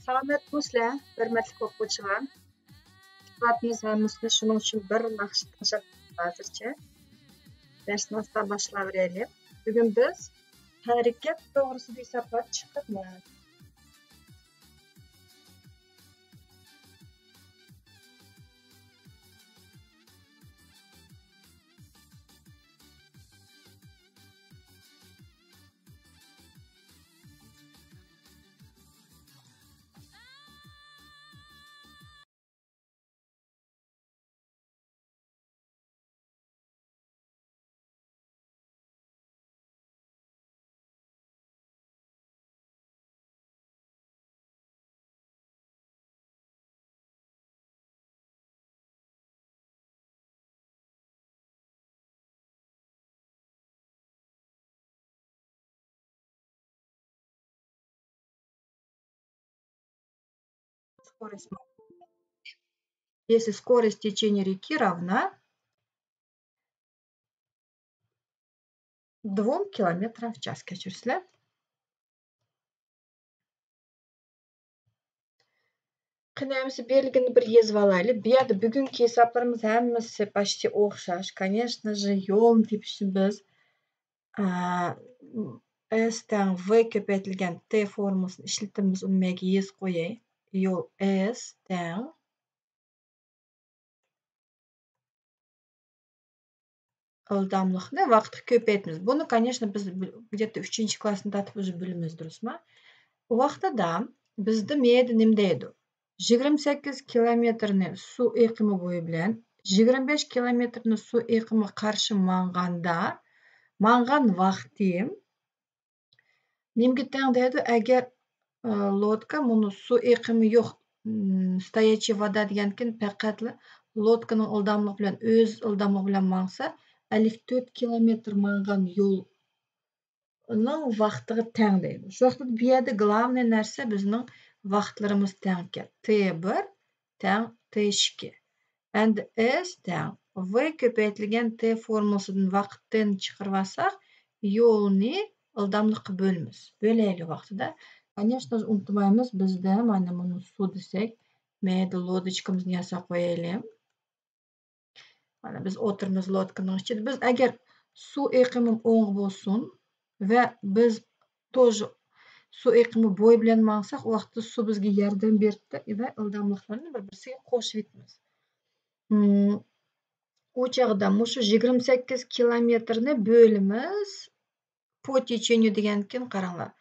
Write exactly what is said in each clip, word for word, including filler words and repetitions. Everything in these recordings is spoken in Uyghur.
سالامەتمۇسىلەر، ھۆرمەتلىك ئوقۇغۇچىلار؟ سائىتىمىز ھەممىسىنى شۇنىڭ ئۈچۈن بىر ناخشا تىڭشاپ ھازىرچە دەرسنى ئاستا باشلاۋېرەيلى. بۈگۈن بىز ھەرىكەت توغرىسىدا ھېسابلاپ چىقىمىز. Скорость. Если скорость течения реки равна двум километрам в час, كەچۈرسىلەر. قېنى، ھەممىسى بېرىلگىنىنى بىر يېزىۋالايلى. بۇ يەردە بۈگۈنكى ھېسابلىرىمىز ھەممىسى почти ئوخشاش. كونېچنو ژې، يولنى تېپىش ئۈچۈن بىز، ئا، ئېس تەڭ ۋې كۆپەيتىلگەن تې فورمۇلىسىنى ئىشلىتىمىز. ئۇنى مەيگە يېزىپ قوياي. يول ئېس تەڭ ئىلداملىقنى ۋاقىتقا كۆپەيتىمىز. بۇنى، كونېچنو، بىز بىل-، где-то ئۈچىنچى كلاسنى تارتىپ ئۆزى بىلىمىز، دۇرۇسمۇ؟ ئۇ ۋاقتىدا بىزدە مەيدە نېمە دەيدۇ؟ يىگىرمە سەككىز كىلومېتىرنى سۇ ئېقىمى بويى بىلەن، يىگىرمە بەش كىلومېتىرنى سۇ ئېقىمىغا قارشى ماڭغاندا، ماڭغان ۋاقتىم نېمىگە تەڭ دەيدۇ؟ ئەگەر، ئە، لودكا مۇنۇ سۇ ئېقىمى يوق، م، стоячая вода دېگەنكىن پەقەتلا لودكىنىڭ ئىلداملىقى بىلەن، ئۆز ئىلداملىقى بىلەن ماڭسا، ئەللىك تۆت كىلومېتىر ماڭغان يولنىڭ ۋاقتىغا تەڭ دەيدۇ. شۇ ۋاقىتتا بۇ يەردە главный نەرسە بىزنىڭ ۋاقىتلىرىمىز تەڭكەن. تې بىر تەڭ تې ئىككى. ئەمدى ئېس تەڭ ۋې كۆپەيتىلگەن تې فورمۇلىسىدىن ۋاقىتتىن چىقىرىۋالساق، يولنى ئىلداملىققا بۆلىمىز. بۆلەيلى ۋاقتىدا. كونېچنو، ئۇنتۇمايمىز، بىزدە مانا مۇنۇ سۇ دېسەك، مەيدە لودوچكىمىزنى ياساپ قويايلى. مانا بىز ئولتۇرىمىز لودكىنىڭ ئىچىدە. بىز ئەگەر سۇ ئېقىمى ئوڭغا بولسۇن ۋە بىز توژ سۇ ئېقىمى بويى بىلەن ماڭساق، ئۇ ۋاقىتتا سۇ بىزگە ياردەم بېرىپتۇ ۋە ئىلداملىقلارنى بىر-بىرسىگە قوشۇۋېتىمىز. مم، ئۇ چاغدا مۇشۇ يىگىرمە سەككىز كىلومېتىرنى بۆلىمىز. پو تېچېنيۇ دېگەنكىن قاراڭلار.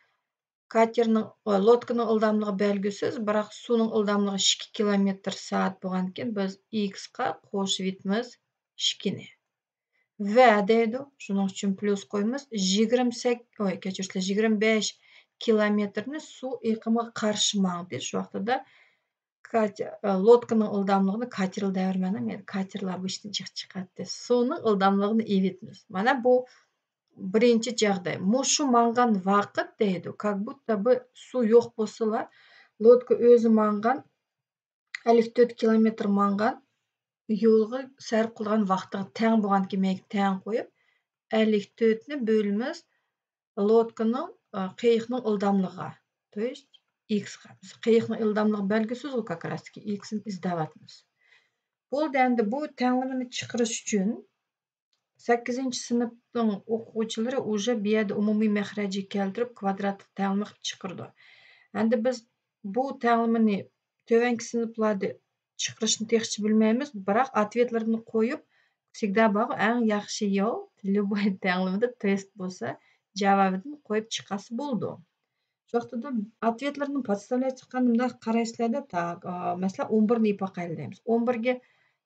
كاتېرنىڭ، لودكىنىڭ ئىلداملىقى بەلگىسىز، بىراق سۇنىڭ ئىلداملىقى ئىككى كىلومېتىر سائەت بولغانكىن، بىز ئىكسقا قوشۇۋېتىمىز ئىككىنى. ۋە دەيدۇ، شۇنىڭ ئۈچۈن پلۇس قويىمىز. يىگىرمە سەككىز، ئوي، كەچۈرسىلەر، يىگىرمە بەش كىلومېتىرنى سۇ ئېقىمىغا قارشى ماڭدى. شۇ ۋاقتىدا كاتېر، لودكىنىڭ ئىلداملىقىنى، كاتېرلا دەۋرمەن، يەنى كاتېرلار بۇ ئىشتىن جىق چىقاتتى. سۇنىڭ ئىلداملىقىنى ئېلىۋېتىمىز. مانا بۇ بىرىنچى جاغداي. مۇشۇ ماڭغان ۋاقىت دەيدۇ، как будто бы سۇ يوق بولسىلا، لودكا ئۆزى ماڭغان، ئەللىك تۆت كىلومېتىر ماڭغان يولغا سەرپ قىلغان ۋاقتىغا تەڭ بولغانكى، مەيگە تەڭ قويۇپ، ئەللىك تۆتنى بۆلىمىز لودكىنىڭ، ئە، قېيىقنىڭ ئىلداملىقىغا، то есть ئىكسقا. بىز قېيىقنىڭ ئىلداملىقى بەلگىسىزغۇ، как раз таки ئىكسنى ئىزدەۋاتىمىز. بولدى، ئەمدى بۇ تەڭلىمىنى چىقىرىش ئۈچۈن سەككىزىنچى سىنىپنىڭ ئوقۇغۇچىلىرى ئۇژە بۇ يەردە ئومۇمىي مەخرەجگە كەلتۈرۈپ، كۋادراتلىق تەڭلىمە قىلىپ چىقىرىدۇ. ئەمدى بىز بۇ تەڭلىمىنى تۆۋەنكى سىنىپلاردا چىقىرىشنى تېخىچە بىلمەيمىز، بىراق ئاتۋېتلىرىنى قويۇپ، всегда بارغۇ ئەڭ ياخشى يول، ليۇبوي تەڭلىمىدە تېست بولسا، جاۋابىدىن قويۇپ چىقارسا بولىدۇ. شۇ ۋاقتىدا ئاتۋېتلىرىنى подставлять قىلغاندا مۇنداق قارايسىلەردە، تاك، ئا، مەسىلەن، ئون بىرنى يېپىۋاقايلى دەيمىز. ئون بىرگە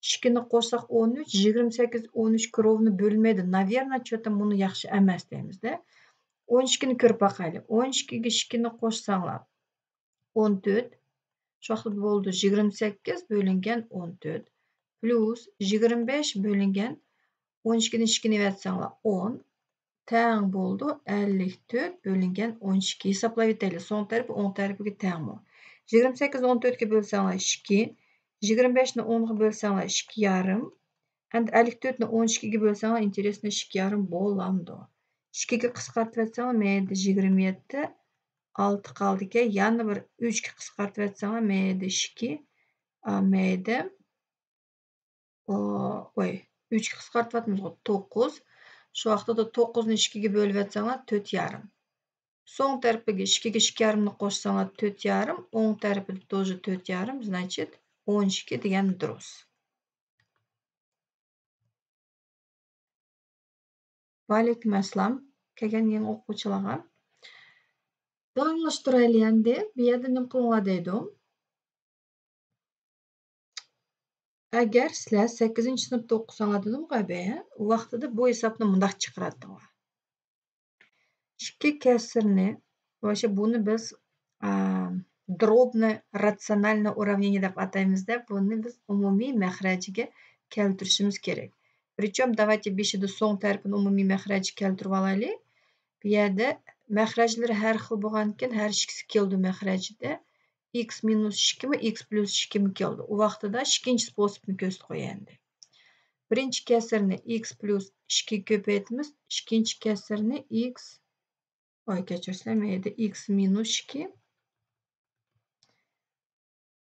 ئىككىنى قوشساق ئون ئۈچ، يىگىرمە سەككىز ئون ئۈچكە ровно بۆلمەيدۇ. Наверное، что-то مۇنۇ ياخشى ئەمەس دەيمىزدە. ئون ئىككىنى كۆرۈپ باقايلى. ئون ئىككىگە ئىككىنى قوشساڭلار، ئون تۆت. شۇ ۋاقىتتا بولىدۇ يىگىرمە سەككىز بۆلۈنگەن ئون تۆت پلۇس يىگىرمە بەش بۆلۈنگەن ئون ئىككىنى ئىككىنى ئەۋەتسەڭلار ئون تەڭ بولىدۇ ئەللىك تۆت بۆلۈنگەن ئون ئىككى. ھېسابلاۋېتەيلى. سوڭ تەرىپى ئوڭ تەرىپىگە تەڭمۇ؟ يىگىرمە سەككىز ئون تۆتكە بۆلسەڭلار ئىككى، يىگىرمە بەشنى ئونغا بۆلسەڭلار ئىككى يارىم، ئەمدى ئەللىك تۆتنى ئون ئىككىگە بۆلسەڭلار، ئىنتېرېسنى ئىككى يارىم بولامدۇ؟ ئىككىگە قىسقارتىۋەتسەڭلار، مەيدە يىگىرمە يەتتە، ئالتە قالدىكەن. يەنە بىر ئۈچكە قىسقارتىۋەتسەڭلار، مەيدە ئىككى، ئا، مەيدە، ئو، ئوي، ئۈچكە قىسقارتىۋاتىمىزغۇ، توققۇز. شۇ ۋاقتىدا توققۇزنى ئىككىگە بۆلۈۋەتسەڭلار، تۆت يارىم. سوڭ تەرىپىگە ئىككىگە ئىككى يارىمنى قوشساڭلار، تۆت يارىم، ئوڭ تەرىپىدە توژە تۆت يارىم، значит، ئون ئىككى دېگەن دۇرۇس. ۋەئەلەيكۇم ئەسسالام. كەلگەن يېڭى ئوقۇغۇچىلارغا. داۋاملاشتۇرايلى ئەمدى. بۇ يەردە نېمە قىلىڭلار دەيدۇ؟ ئەگەر سىلەر سەككىزىنچى سىنىپتا ئوقۇساڭلار دېدىمغۇ ئەبە، ئۇ ۋاقتىدا بۇ ھېسابنى مۇنداق چىقىراتتىڭلار. ئىككى كەسىرنى، ۋاپشې بۇنى بىز، ئا، دروبنى راتسىيونالنى ئۇراۋنېنىيە دەپ ئاتايمىز-دە، بۇنى بىز ئومۇمىي مەخرەجگە كەلتۈرۈشىمىز كېرەك. Причём давайте بېشىدا سوڭ تەرىپىنى ئومۇمىي مەخرەجگە كەلتۈرۈۋالايلى. بۇ يەردە مەخرەجلىرى ھەر خىل بولغانىكەن، ھەر ئىككىسى كېلىدۇ مەخرەجدە. ئىكس مىنۇس ئىككىمۇ، ئىكس پلۇس ئىككىمۇ كېلىدۇ. ئۇ ۋاقتىدا ئىككىنچى سپوسوبنى كۆرسىتىپ قوياي ئەمدى. بىرىنچى كەسىرنى ئىكس پلۇس ئىككىگە كۆپەيتىمىز، ئىككىنچى كەسىرنى ئىكس، ۋاي، كەچۈرسىلەر، مەيدە ئىكس مىنۇس ئىككى.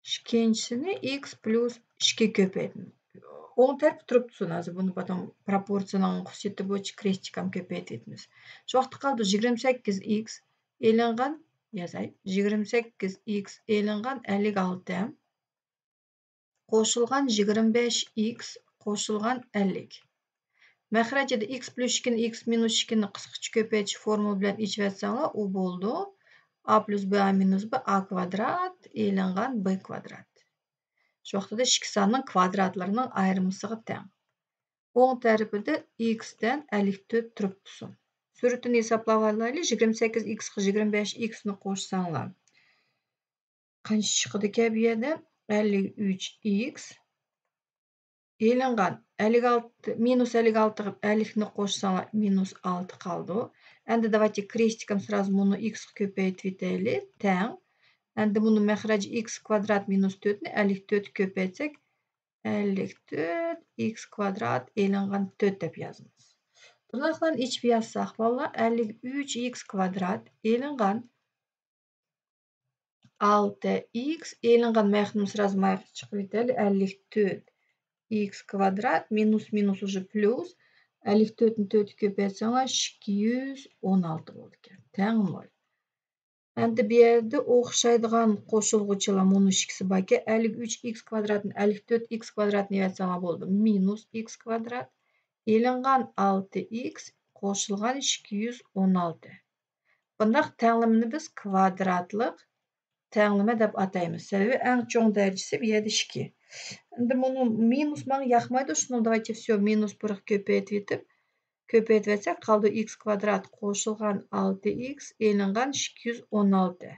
ئىككىنچىسىنى ئىكس پلۇس ئىككىگە كۆپەيتىمىز. ئوڭ تەرىپى تۇرۇپ تۇرسۇن، ھازىر بۇنى باتام پروپورسىيىنىڭ خۇسۇسىيىتى بويىچە كرېستىكام كۆپەيتىۋېتىمىز. شۇ ۋاقىتتا قالدى يىگىرمە سەككىز ئىكس ئېلىنغان، يازاي، يىگىرمە سەككىز ئىكس ئېلىنغان ئەللىك ئالتە. قوشۇلغان يىگىرمە بەش ئىكس قوشۇلغان ئەللىك. مەخرەجىدە ئىكس پلۇس ئىككىنى، ئىكس مىنۇس ئىككىنى قىسقىچە كۆپەيتىش فورمۇلا بىلەن ئېچىۋەتسەڭلار، ئۇ بولىدۇ. ئا پلۇس بى ئا مىنۇس بى ئا كۋادرات ئېلىنغان بى كۋادرات. شۇ ۋاقتىدا ئىككى ساننىڭ كۋادراتلىرىنىڭ ئايرىمىسىغا تەڭ. ئوڭ تەرىپىدە ئىكس تەن ئەللىك تۆت تۇرۇپ تۇرسۇن. سۈرىتىنى ھېسابلاۋالايلى. يىگىرمە سەككىز ئىكسقا يىگىرمە بەش ئىكسنى قوشساڭلار، قانچە چىقىدىكەن بۇ يەردە؟ ئەللىك ئۈچ ئىكس. ئېلىنغان ئەللىك ئالتە، مىنۇس ئەللىك ئالتىغا ئەللىكنى قوشساڭلار، مىنۇس ئالتە قالىدۇ. ئەمدى давайте كرېستىكام سرازۇ مۇنۇ ئىكسقا كۆپەيتىۋېتەيلى، تەڭ. ئەمدى مۇنۇ مەخرەج ئىكس كۋادرات مىنۇس تۆتنى ئەللىك تۆتكە كۆپەيتسەك، ئەللىك تۆت ئىكس كۋادرات ئېلىنغان تۆت دەپ يازىمىز. بۇنداقلارنى ئېچىپ يازساق، بالىلار، ئەللىك ئۈچ ئىكس كۋادرات ئېلىنغان ئالتە ئىكس ئېلىنغان مەخنۇم سرازۇ ماياققا چىقىرىۋېتەيلى. ئەللىك تۆت ئىكس كۋادرات مىنۇس مىنۇس ئۇژە پلۇس ئەللىك تۆتنى تۆتكە كۆپەيتسەڭلار، ئىككى يۈز ئون ئالتە بولىدىكەن. تەڭ نول. ئەمدى بۇ يەردە ئوخشايدىغان قوشۇلغۇچىلار مۇنۇ ئىككىسى باركەن. ئەللىك ئۈچ ئىكس كۋادراتنى ئەللىك تۆت ئىكس كۋادراتنى ئەۋەتسەڭلار بولىدۇ. مىنۇس ئىكس كۋادرات ئېلىنغان ئالتە ئىكس قوشۇلغان ئىككى يۈز ئون ئالتە. بۇنداق تەڭلىمىنى بىز كۋادراتلىق تەڭلىمە دەپ ئاتايمىز. سەۋەبى ئەڭ چوڭ دەرىجىسى بۇ يەردە ئىككى. ئەمدى مۇنۇ مىنۇس ماڭا ياقمايدۇ. شۇنىڭ давайте всё مىنۇس بىرغا كۆپەيتىۋېتىپ، كۆپەيتىۋەتسەك، قالدى ئىكس كۋادرات قوشۇلغان ئالتە ئىكس ئېلىنغان ئىككى يۈز ئون ئالتە.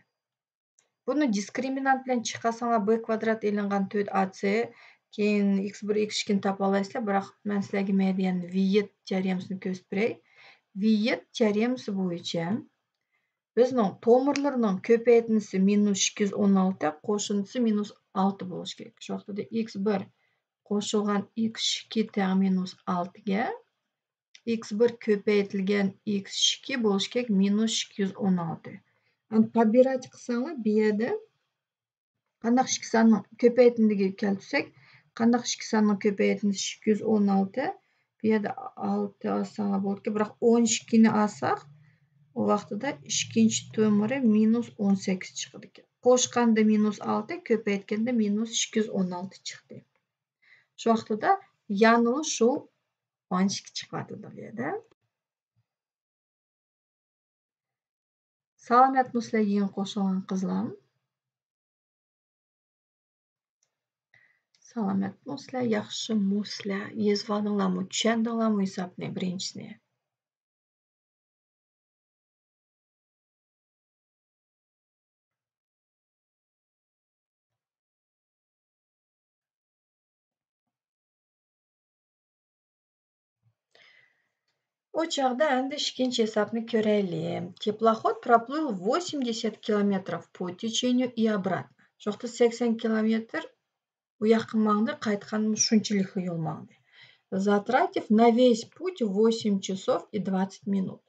بۇنى دىسكرىمىنانت بىلەن چىقارساڭلار، بى كۋادرات ئېلىنغان تۆت ئا سى، كېيىن ئىكس بىر، ئىكس ئىككىنى تاپالايسىلەر، بىراق مەن سىلەرگە مەيدە يەنە ۋىيېت تېئورېمىسىنى كۆرسىتىپ بېرەي. ۋىيېت تېئورېمىسى بويىچە بىزنىڭ تومۇرلىرىنىڭ كۆپەيتمىسى مىنۇس ئىككى يۈز ئون ئالتە، قوشۇندىسى مىنۇس ئالتە بولۇشى كېرەك. شۇ ۋاقتىدا ئىكس بىر قوشۇلغان ئىكس ئىككى تەڭ مىنۇس ئالتىگە، ئىكس بىر كۆپەيتىلگەن ئىكس ئىككى بولۇشى كېرەك مىنۇس ئىككى يۈز ئون ئالتە. ئەمدى پابىراچ قىلساڭلار، بۇ يەردە قانداق ئىككى ساننىڭ كۆپەيتىندىگە كەلتۈرسەك، قانداق ئىككى ساننىڭ كۆپەيتىندىسى ئىككى يۈز ئون ئالتە، بۇ بۇ يەردە ئالتە ئالساڭلار بولىدىكەن، بىراق ئون ئىككىنى ئالساق، ئۇ ۋاقتىدا ئىككىنچى تۆمۈرى مىنۇس ئون سەككىز چىقىدىكەن. قوشقاندا مىنۇس ئالتە، كۆپەيتكەندە مىنۇس ئىككى يۈز ئون ئالتە چىقتى. شۇ ۋاقتىدا يەنىلا شۇ ئون ئىككى چىقىۋاتىدۇ بۇ يەردە. سالامەتمۇسىلەر يېڭى قوشۇلغان قىزلار؟ سالامەتمۇسىلەر، ياخشىمۇسىلەر؟ يېزىۋالدىڭلارمۇ؟ چۈشەندىڭلارمۇ ھېسابنى بىرىنچىسىنى؟ ئۇ چاغدا ئەمدى ئىككىنچى ھېسابنى كۆرەيلى. Теплоход проплыл восемьдесят километров по течению и обратно. شۇ ۋاقىتتا سەكسەن كىلومېتىر ئۇ ياققا ماڭدى، قايتقاندا شۇنچىلىكلا يول ماڭدى. Затратив на весь путь восемь часов и двадцать минут.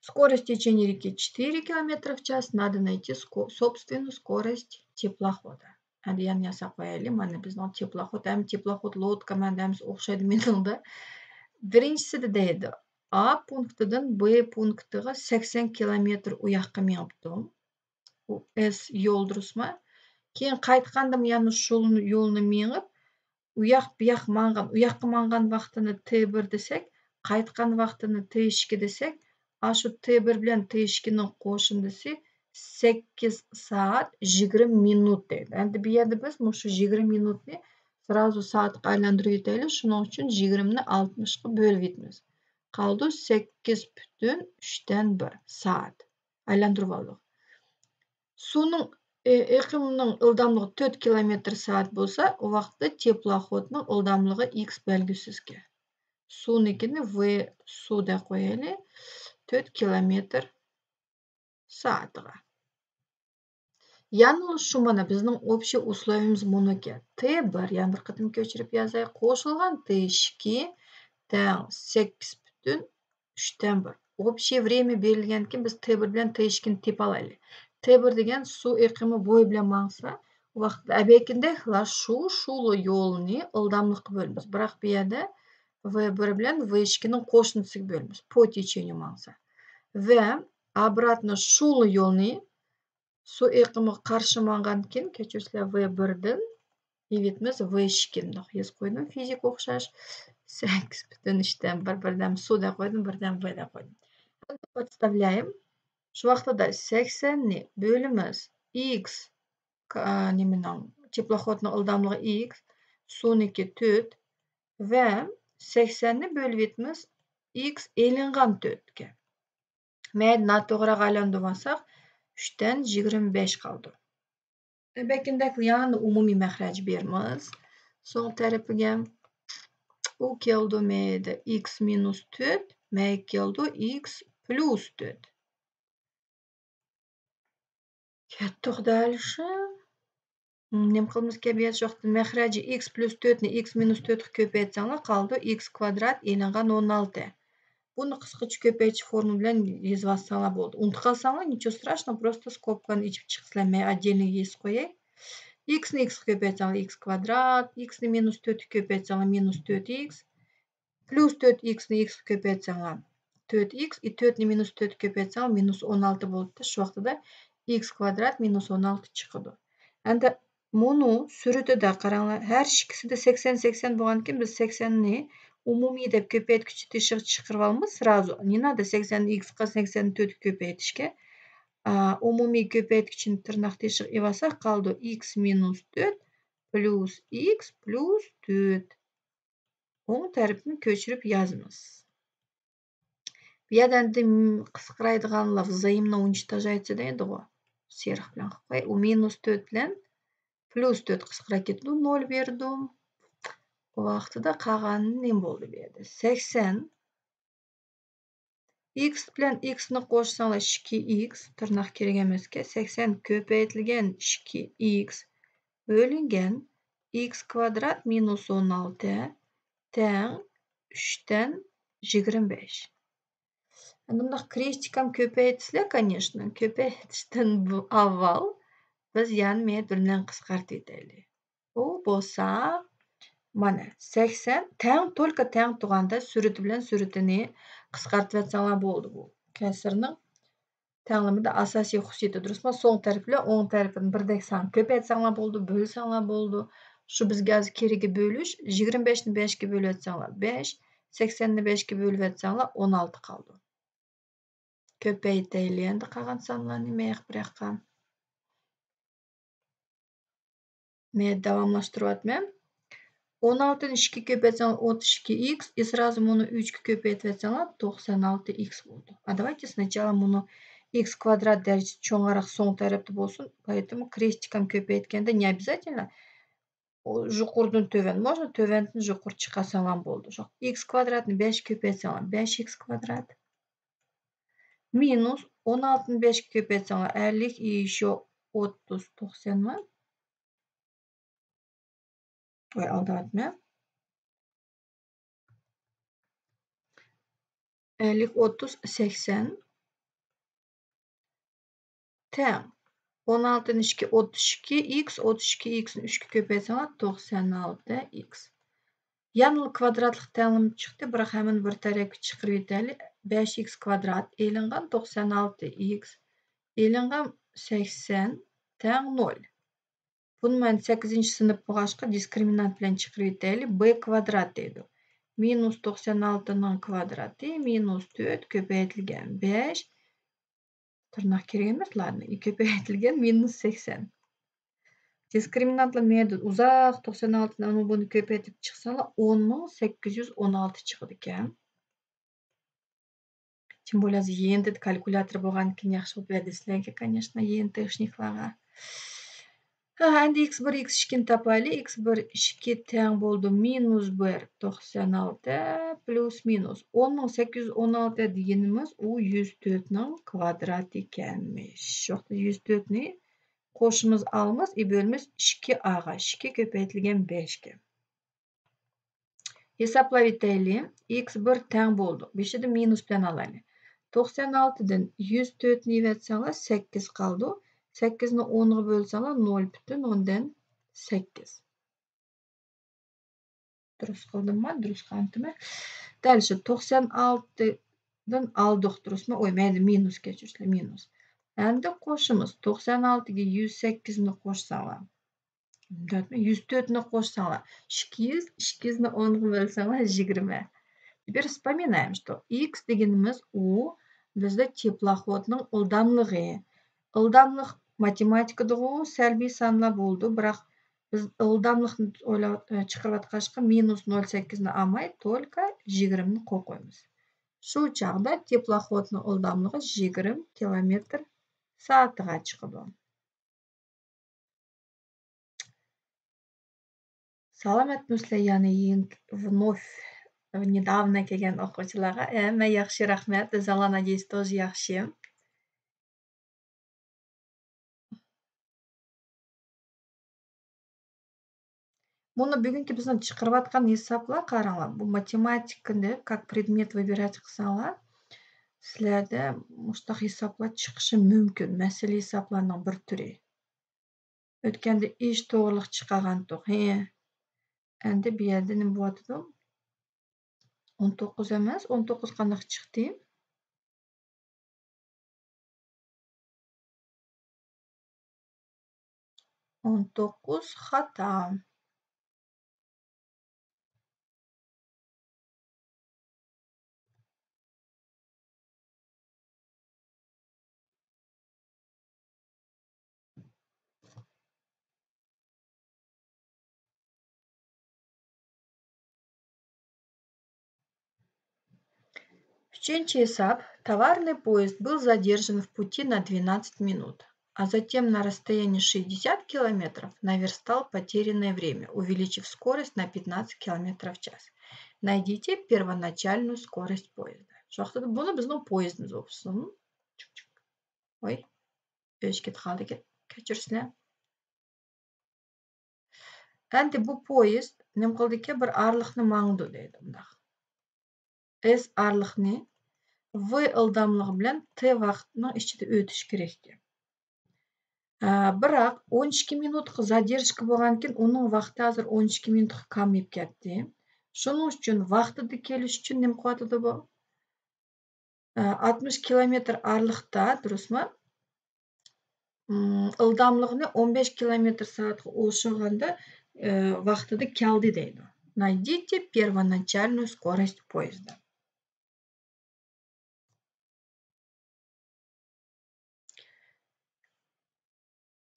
Скорость течения реки четыре километра в час. Надо найти ско-, собственную скорость теплохода. ھەدە يەنە ياساپ قويايلى. مانا بىزنىڭ تېپلوخود ھەم تېپلوخود لودكا مەندە ھەممىسى ئوخشايدۇ مېنىڭدە. بىرىنچىسىدە دەيدۇ، ئا پونكىتىدىن ب پونكىتىغا سەكسەن كىلومېتىر ئۇ ياققا مېڭىپتۇ. ئۇ ئېس يول دۇرۇسمۇ؟ كېيىن قايتقاندىمۇ يەنە شۇ يولنى مېڭىپ، ئۇياق بۇياق ماڭغان، ئۇياققا ماڭغان ۋاقتىنى تې بىر دېسەك، قايتقان ۋاقتىنى تې ئىككى دېسەك، ئاشۇ تې بىر بىلەن تې ئىككىنىڭ قوشۇندىسى سەككىز سائەت يىگىرمە مىنۇت دەيدۇ. ئەمدى بۇ يەردە بىز مۇشۇ يىگىرمە مىنۇتنى سرازۇ سائەتكە ئايلاندۇرۇۋېتەيلى. شۇنىڭ ئۈچۈن يىگىرمىنى ئالتمىشقا بۆلۈۋېتىمىز. قالىدۇ سەككىز پۈتۈن ئۈچتىن بىر سائەت. ئايلاندۇرۇۋالدۇق. سۇنىڭ، ئېقىمنىڭ ئىلداملىقى تۆت كىلومېتىر سائەت بولسا، ئۇ ۋاقىتتا تېپلوخودنىڭ ئىلداملىقى ئىكس بەلگىسىزكەن. سۇنىڭكىنى ۋ سۇ دەپ قويايلى. تۆت كىلومېتىر سائەتىغا. يەنىلا شۇ مانا بىزنىڭ ئوبشىي ئۇسلۇبىمىز مۇنۇكەن. تې بىر، يەنە بىر قېتىم كۆچۈرۈپ يازاي. قوشۇلغان تې ئىككى تەڭ سەككىز پۈتۈن ئۈچتىن بىر. ئوبشىي ۋرېميە بېرىلگەنكىن، بىز تې بىر بىلەن تې ئىككىنى تېپىۋالايلى. تې بىر دېگەن سۇ ئېقىمى بويى بىلەن ماڭسا، ئۇ ۋاقىتتا ئەبەكىندەكلا شۇ، شۇلا يولنى ئىلداملىققا بۆلىمىز. بىراق بۇ يەردە ۋ بىر بىلەن ۋ ئىككىنىڭ قوشنىسىغا بۆلىمىز. پو تېچېنىيۇ ماڭسا. ۋە ئابراتنو شۇلا يولنى سۇ ئېقىمىغا قارشى ماڭغاندىكىن، كەچۈرسىلەر، ۋ بىردىن ئېلىۋېتىمىز، ۋ ئىككىنى يېزىپ قويدۇم. فىزىكا ئوخشاش. سەككىز پۈتۈن ئۈچتىن بىر، بىردەن سۇ دەپ قويدۇم، بىردەن ۋ دەپ قويدۇم. ئەمدى پۇتىستاۋلايىم. شۇ ۋاقتىدا سەكسەننى بۆلىمىز ئىكس، نېمىنىڭ، تېپلوخودنىڭ ئىلداملىقى ئىكس، سۇنىڭكى تۆت ۋە سەكسەننى بۆلۈۋېتىمىز ئىكس ئېلىنغان تۆتكە. مەيلى، ناتوغراغا ئايلاندۇرۇۋالساق، ئۈچتىن يىگىرمە بەش قالىدۇ. بەكىندەك يەنە ئومۇمىي مەخرەج بېرىمىز. سول تەرىپىگە ئۇ كېلىدۇ مەيدە ئىكس مىنۇس تۆت، مەيگە كېلىدۇ ئىكس پلۇس تۆت. كەتتۇق دەل شۇ. نېمە قىلىمىز كەبىيەت شۇ ۋاقىتتا؟ مەخرەجى ئىكس پلۇس تۆتنى ئىكس مىنۇس تۆتكە كۆپەيتسەڭلار، قالىدۇ ئىكس كۋادرات ئېلىنغان ئون ئالتە. بۇنى قىسقىچە كۆپەيتىش فورمۇلا بىلەن يېزىۋالساڭلار بولدى. ئۇنتۇپ قالساڭلار، نىچو ستراشنو، پروستو سكوپكىنى ئېچىپ چىقىسىلەر، مەن ئەجەلىگە يېزىپ قوياي. ئىكسنى ئىكسقا كۆپەيتسەڭلار، ئىكس كۋادرات، ئىكسنى مىنۇس تۆتكە كۆپەيتسەڭلار، مىنۇس تۆت ئىكس، پلۇس تۆت ئىكسنى ئىكسقا كۆپەيتسەڭلار، تۆت ئىكس، ئى، تۆتنى مىنۇس تۆتكە كۆپەيتسەڭلار، مىنۇس ئون ئالتە بولۇپتۇ. شۇ ۋاقتىدا ئىكس كۋادرات مىنۇس ئون ئالتە چىقىدۇ. ئەمدى مۇنۇ سۈرىتىدە قاراڭلار، ھەر ئىككىسىدە سەكسەن، سەكسەن بولغاندىكىن، بىز سەكسەننى ئومۇمىي دەپ كۆپەيتكۈچ تېشىغا چىقىرىۋالىمىز سرازۇ. نېماندە سەكسەننى ئىكسقا، سەكسەننى تۆتكە كۆپەيتىشكە، ئا، ئومۇمىي كۆپەيتكۈچنى تىرناق تېشىغا ئېلىۋالساق، قالىدۇ ئىكس مىنۇس تۆت پلۇس ئىكس پلۇس تۆت. ئوڭ تەرىپىنى كۆچۈرۈپ يازىمىز. بۇ يەردە ئەمدى م-، قىسقىرايدىغان لەۋز زايېمنى ئۇنچتاژايتسا دەيدىغۇ. سېرىق بىلەن قىلىپ قوي. ئۇ مىنۇس تۆت بىلەن پلۇس تۆت قىسقىراپ كېتىدۇ. نول بېرىدۇ. ئۇ ۋاقتىدا قالغانى نېمە بولدى بۇ يەردە؟ سەكسەن. ئىكس بىلەن ئىكسنى قوشساڭلار ئىككى ئىكس، تىرناق كېرەك ئەمەسكەن. سەكسەن كۆپەيتىلگەن ئىككى ئىكس بۆلۈنگەن ئىكس كۋادرات مىنۇس ئون ئالتە تەڭ ئۈچتىن يىگىرمە بەش. ئەمدى بۇنداق كرېستىكام كۆپەيتىسىلەر، كانېشنا. كۆپەيتىشتىن بۇ-، ئاۋۋال بىز يەنە مېتىر بىلەن قىسقارتىۋېتەيلى. ئۇ بولسا مانا، سەكسەن تەڭ، تولكا تەڭ تۇرغاندا سۈرئىتى بىلەن سۈرئىتىنى قىسقارتىۋەتسەڭلار بولدى بۇ. كەسىرنىڭ تەڭلىمىدە ئاساسىي خۇسۇسىيىتى دۇرۇسمۇ؟ سوڭ تەرىپى بىلەن ئوڭ تەرىپىنى بىردەك سانغا كۆپەيتسەڭلار بولدى، بۆلسەڭلار بولدى. شۇ بىزگە ھازىر كېرىكى بۆلۈش، يىگىرمە بەشنى بەشكە بۆلۈۋەتسەڭلار بەش، سەكسەننى بەشكە بۆلۈۋەتسەڭلار ئون ئالتە قالدى. كۆپەيتەيلى ئەمدى قالغان سانلارنى مەيەق بىر ياققا. مەن داۋاملاشتۇرۇۋاتىمەن. ئون ئالتىنى ئىككىگە كۆپەيتسەڭلار ئوتتۇز ئىككى ئىكس، и сразу مۇنى ئۈچكە كۆپەيتىۋەتسەڭلار توقسان ئالتە ئىكس بولىدۇ. А давайте сначала مۇنۇ ئىكس كۋادرات دەرىجىسى چوڭراق سوڭ تەرەپتە بولسۇن. Поэтому كرестиком كۆپەيتكەندە не обязательно يۇقىرىدىن تۆۋەن، можно تۆۋەندىن يۇقىرى چىقارساڭلار بولىدۇ. شۇ ئىكس كۋادراتنى بەشكە كۆپەيتسەڭلار بەش ئىكس كۋادرات. مىنۇس ئون ئالتىنى بەشكە كۆپەيتسەڭلار ئەللىك، и ещё ئوتتۇز، توقسانمۇ؟ ۋاي، ئالداۋاتىمەن. ئەللىك، ئوتتۇز، سەكسەن. تەڭ. ئون ئالتىنى ئىككى، ئوتتۇز ئىككى ئىكس، ئوتتۇز ئىككى ئىكسنى ئۈچكە كۆپەيتسەڭلار توقسان ئالتە ئىكس. يەنىلا كۋادراتلىق تەڭلىمە چىقتى، بىراق ھەممىنى بىر تەرەپكە چىقىرىۋېتەيلى. بەش ئىكس كۋادرات ئېلىنغان توقسان ئالتە ئىكس ئېلىنغان سەكسەن تەڭ نۆل. بۇنى مەن سەككىزىنچى سىنىپ بولغاچقا دىسكرىمىنانت بىلەن چىقىرىۋېتەيلى. بى كۋادرات دەيدۇ. مىنۇس توقسان ئالتىنىڭ كۋادراتى مىنۇس تۆت كۆپەيتىلگەن بەش. تىرناق كېرەك ئەمەس، لاردىن كۆپەيتىلگەن مىنۇس سەكسەن. دىسكرىمىنانتلار مەيەردە ئۇزاق توقسان ئالتىنى ئۇنى بۇنى كۆپەيتىپ چىقساڭلار، ئون مىڭ سەككىز يۈز ئون ئالتە چىقىدىكەن. Тем более ھازىر يېڭىدىن كالكۇلياتور بولغاندىكىن ياخشى بولۇپ بەردى سىلەرگە، конечно، يېڭى تېخنىكىلارغا. ھە، ئەمدى ئىكس بىر، ئىكس ئىككىنى تاپايلى. ئىكس بىر ئىككى تەڭ بولىدۇ مىنۇس بىر، توقسان ئالتە پلۇس مىنۇس ئون مىڭ سەككىز يۈز ئون ئالتە دېگىنىمىز ئۇ يۈز تۆتنىڭ كۋادراتى ئىكەنمىش. شۇ ۋاقىتتا يۈز تۆتنى قوشىمىز، ئالىمىز، ئى بۆلىمىز ئىككى ئاغا، ئىككى كۆپەيتىلگەن بەشكە. ھېسابلاۋېتەيلى. ئىكس بىر تەڭ بولدى. بېشىدا مىنۇس بىلەن ئالايلى. توقسان ئالتىدىن يۈز تۆتنى يەۋەتسەڭلار، سەككىز قالىدۇ. سەككىزنى ئونغا بۆلسەڭلار، نۆل پۈتۈن ئوندىن سەككىز. دۇرۇس قىلدىممۇ؟ دۇرۇس قىلمىدىممۇ؟ دەل شۇ توقسان ئالتىدىن ئالدۇق، دۇرۇسمۇ؟ ئوي، مەيلى، مىنۇس، كەچۈرسىلەر، مىنۇس. ئەمدى قوشىمىز. توقسان ئالتىگە يۈز سەككىزنى قوشساڭلار، يۈز تۆتنى قوشساڭلار، ئىككى يۈز، ئىككى يۈزنى ئونغا بۆلسەڭلار، يىگىرمە. Теперь вспоминаем, что ئىكس دېگىنىمىز ئۇ بىزدە تېپلوخودنىڭ ئىلداملىقى. ئىلداملىق ماتېماتىكىدىغۇ سەلبىي سانلار بولىدۇ، بىراق بىز ئىلداملىقنى ئويلاپ، چىقىرىۋاتقاچقا، مىنۇس نۆل سەككىزنى ئالماي، только يىگىرمىنى قويۇپ قويىمىز. شۇ چاغدا تېپلوخودنىڭ ئىلداملىقى يىگىرمە كىلومېتىر سائەتىگە چىقىدۇ. سالامەتمۇسىلەر يەنە يېڭى، вновь، недавно كەلگەن ئوقۇغۇچىلارغا؟ ھەممە ياخشى، رەھمەت. ئۆزۈڭلار، надеюсь, тоже ياخشى. مۇنۇ بۈگۈنكى بىزنىڭ چىقىرىۋاتقان ھېسابلار، قاراڭلار، بۇ ماتېماتىكىنى как предмет выбирать قىلساڭلار، سىلەردە مۇشۇنداق ھېسابلار چىقىشى مۇمكىن، مەسىلە ھېسابلارنىڭ بىر تۈرى. ئۆتكەندە ئىش توغرىلىق چىقارغانتۇق. ھە. ئەمدى بۇ يەردە نېمە بولۇۋاتىدۇ؟ ئون توققۇز ئەمەس، ئون توققۇز قانداق چىقتى؟ ئون توققۇز خاتا. ئۈچىنچى ھېساب. Товарный поезд был задержан в пути на двенадцать минут, а затем на расстоянии шестьдесят километров наверстал потерянное время, увеличив скорость на пятнадцать километров в час. Найдите первоначальную скорость поезда. شۇ ۋاقىتتا بۇنى بىزنىڭ پويىزىمىز بولسۇن. ۋاي، ئۆچ كېتىپ قالدى، كەچۈرسىلەر. ئەمدى بۇ پويىز نېمە قىلىدىكەن؟ بىر ئارىلىقنى ماڭىدۇ دەيدۇ، مۇنداق. ئېس ئارىلىقنى ۋې ئىلداملىقى بىلەن تې ۋاقىتنىڭ ئىچىدە ئۆتۈش كېرەككەن. ئە، بىراق ئون ئىككى مىنۇتقا زادېرژكا بولغاندىكىن ئۇنىڭ ۋاقتى ھازىر ئون ئىككى مىنۇتقا كامىيىپ كەتتى. شۇنىڭ ئۈچۈن ۋاقتىدا كېلىش ئۈچۈن نېمە قىلىۋاتىدۇ بۇ؟ ئە، ئاتمىش كىلومېتىر ئارىلىقتا، دۇرۇسمۇ؟ ئىلداملىقنى ئون بەش كىلومېتىر سائەتكە ئوشۇرغاندا، ئە، ۋاقتىدا كەلدى دەيدۇ. Найдите первоначальную скорость поезда.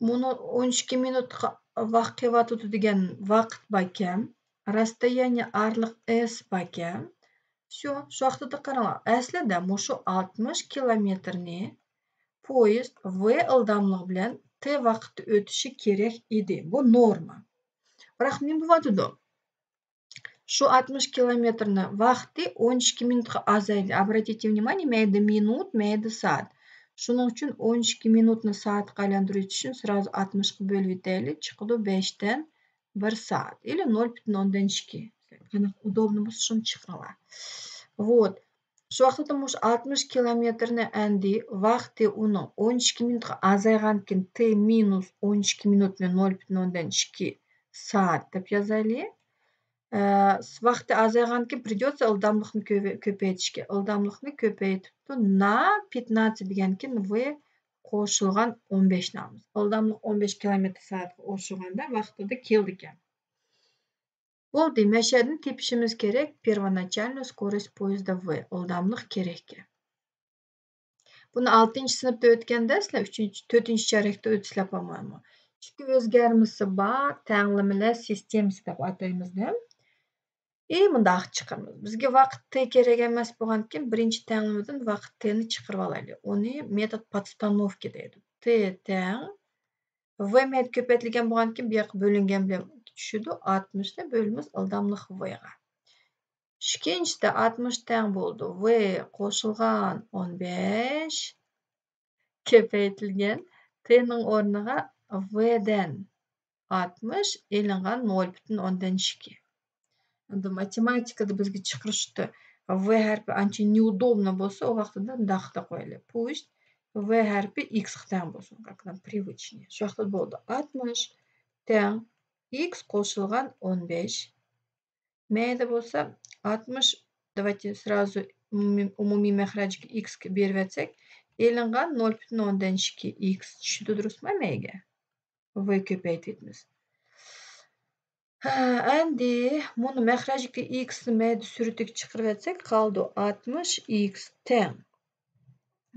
مۇنۇ ئون ئىككى مىنۇتقا ۋاق قېلىۋاتىدۇ دېگەن ۋاقىت باركەن، расстояние ئارىلىق S باركەن. شۇ، شۇ ۋاقتىدا قاراڭلار. ئەسلىدە مۇشۇ ئاتمىش كىلومېتىرنى پويىزد V ئىلداملىقى بىلەن T ۋاقىتتا ئۆتۈشى كېرەك ئىدى. بۇ نورما. بىراق نېمە بولۇۋاتىدۇ؟ شۇ ئاتمىش كىلومېتىرنى ۋاقتى ئون ئىككى مىنۇتقا ئازايدى. Обратите внимание، مەيدە مىنۇت، مەيدە سائەت. شۇنىڭ ئۈچۈن ئون ئىككى مىنۇتنى سائەتقا ئايلاندۇرۇش ئۈچۈن سرازۇ ئاتمىشقا بۆلۈۋېتەيلى. چىقىدۇ بەشتىن بىر سائەت. ئىلى نول پۈتۈن ئوندىن ئىككى. قانداق ئۇدوبنو بولسا شۇنى چىقىرىڭلار. Вот. شۇ ۋاقىتتا مۇشۇ ئاتمىش كىلومېتىرنى ئەندى ۋاقتى ئۇنىڭ ئون ئىككى مىنۇتقا ئازايغانكىن، T مىنۇس ئون ئىككى مىنۇتنى نول پۈتۈن ئوندىن ئىككى سائەت دەپ يازايلى. ئە، ۋاقتى ئازايغانكىن، придётسا ئىلداملىقنى كۆپەيتىشكە. ئىلداملىقنى كۆپەيتىپتۇ. На пятнадцать دېگەنكىن، V قوشۇلغان ئون بەشنى ئالىمىز. ئىلداملىق ئون بەش كىلومېتىر سائەتكە ئوشۇرغاندا ۋاقتىدا كېلىدىكەن. بولدى، مەشەدىن تېپىشىمىز كېرەك، первоначальную скорость поезда V، ئىلداملىق كېرەككەن. بۇنى ئالتىنچى سىنىپتا ئۆتكەندە سىلەر ئۈچىنچى، تۆتىنچى چارەكتە ئۆتسىلەر بولمايمۇ؟ ئىككى ئۆزگەرمىسى بار تەڭلىمىلەر سىستېمىسى دەپ ئاتايمىز دە. ئى، مۇنداق چىقىرىمىز. بىزگە ۋاقىت T كېرەك ئەمەس بولغاندىكىن، بىرىنچى تەڭلىمىدىن ۋاقىت T نى چىقىرىۋالايلى. ئۇنى مېتود подстановки دەيدۇ. T تەڭ V مەيدە كۆپەيتىلگەن بولغاندىكىن، بۇ ياققا بۆلۈنگەن بىلەن چۈشىدۇ. ئاتمىشنى بۆلىمىز ئىلداملىق V غا. ئىككىنچىدە ئاتمىش تەڭ بولىدۇ V قوشۇلغان ئون بەش كۆپەيتىلگەن T نىڭ ئورنىغا V دىن ئاتمىش ئېلىنغان نول پۈتۈن ئوندىن ئىككى. ئەمدى ماتېماتىكىدا بىزگە چىقىرىشتا V ھەرپى ئانچە неудобно بولسا، ئۇ ۋاقتىدا مۇنداق قىلىپ قويايلى. Пусть V ھەرپى X قا تەڭ بولسۇن، как нам привычнее. شۇ ۋاقىتتا بولدى. ئاتمىش تەڭ X قوشۇلغان ئون بەش. مەيدە بولسا ئاتمىش، давайте сразу ئومۇمىي، ئومۇمىي مەخرەجگە X كە بېرىۋەتسەك، ئېلىنغان نول پۈتۈن ئوندىن ئىككى X چۈشىدۇ، دۇرۇسمۇ؟ مەيگە V كۆپەيتىۋېتىمىز. ھە، ئەندى مۇنۇ مەخرەجدىكى X نى مەيدە سۈرىتىگە چىقىرىۋەتسەك، قالىدۇ ئاتمىش X تەڭ.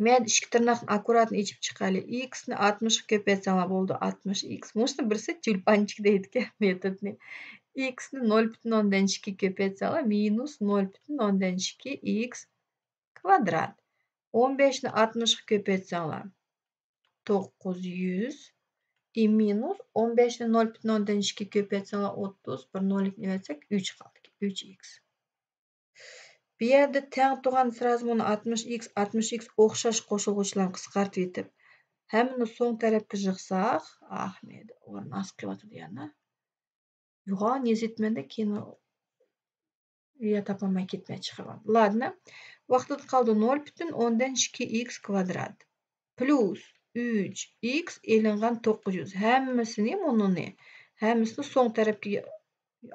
مەيدە ئىككى تىرناقنى ئاككۇراتنى ئېچىپ چىقايلى. X نى ئاتمىشقا كۆپەيتسەڭلار بولىدۇ، ئاتمىش X. مۇشۇنى بىرسى تيۇلپانچىك دەيدىكەن مېتودنى. X نى نول پۈتۈن ئوندىن ئىككى كۆپەيتسەڭلار، مىنۇس نول پۈتۈن ئوندىن ئىككى X كۋادرات. ئون بەشنى ئاتمىشقا كۆپەيتسەڭلار، توققۇز يۈز. ئى مىنۇس ئون بەشنى نول پۈتۈن ئوندىن ئىككى كۆپەيتسەڭلار، ئوتتۇز، بىر نوللۇقنى ئەۋەتسەك، ئۈچ قالدى، ئۈچ X. بۇ يەردە تەڭ تۇرغان سرازۇ مۇنۇ ئاتمىش X، ئاتمىش X ئوخشاش قوشۇلغۇچلارنى قىسقارتىۋېتىپ، ھەممىنى سوڭ تەرەپكە يىغساق، ئاھ، مەيدە ئورنى ئاز قېلىۋاتىدۇ يەنە. يوغان يېزىۋېتىمەن-دە، كېيىن يا تاپالماي كەتمەي چىقىرىۋالدىم. لادىنا ۋاقتىدا قالدى نول پۈتۈن ئوندىن ئىككى X كۋادرات پلۇس ئۈچ X ئېلىنغان توققۇز يۈز. ھەممىسىنى مۇنۇنى، ھەممىسىنى سوڭ تەرەپكە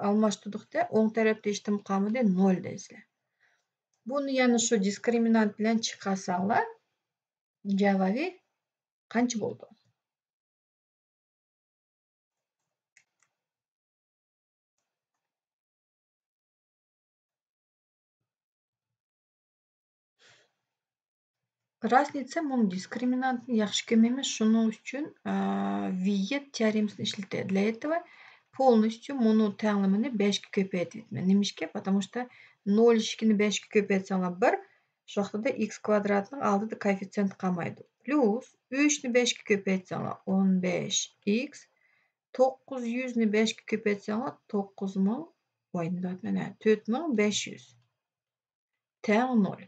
ئالماشتۇردۇق-دە، ئوڭ تەرەپتە ھېچنېمە قالمىدى، نول دەيسىلەر. بۇنى يەنە شۇ دىسكرىمىنانت بىلەن چىقارساڭلار، جاۋابى قانچە بولىدۇ؟ راستىنى ئېيتسام، مۇنۇ دىسكرىمىنانتنى ياخشى كۆرمەيمەن، شۇنىڭ ئۈچۈن، ئە، ۋىييەت تېئورېمىسىنى ئىشلىتەي. Для этого полностью مۇنۇ تەڭلىمىنى بەشكە كۆپەيتىۋېتىمەن. نېمىشقا؟ Потому что نول ئىككىنى بەشكە كۆپەيتسەڭلار بىر، شۇ ۋاقتىدا ئىكس كۋادراتنىڭ ئالدىدا كوئېففىتسېنت قالمايدۇ. پلۇس ئۈچنى بەشكە كۆپەيتسەڭلار ئون بەش ئىكس، توققۇز يۈزنى بەشكە كۆپەيتسەڭلار توققۇز مىڭ، ۋاي، نېمە دەۋاتىمەن، ھە، تۆت مىڭ بەش يۈز تەڭ نول.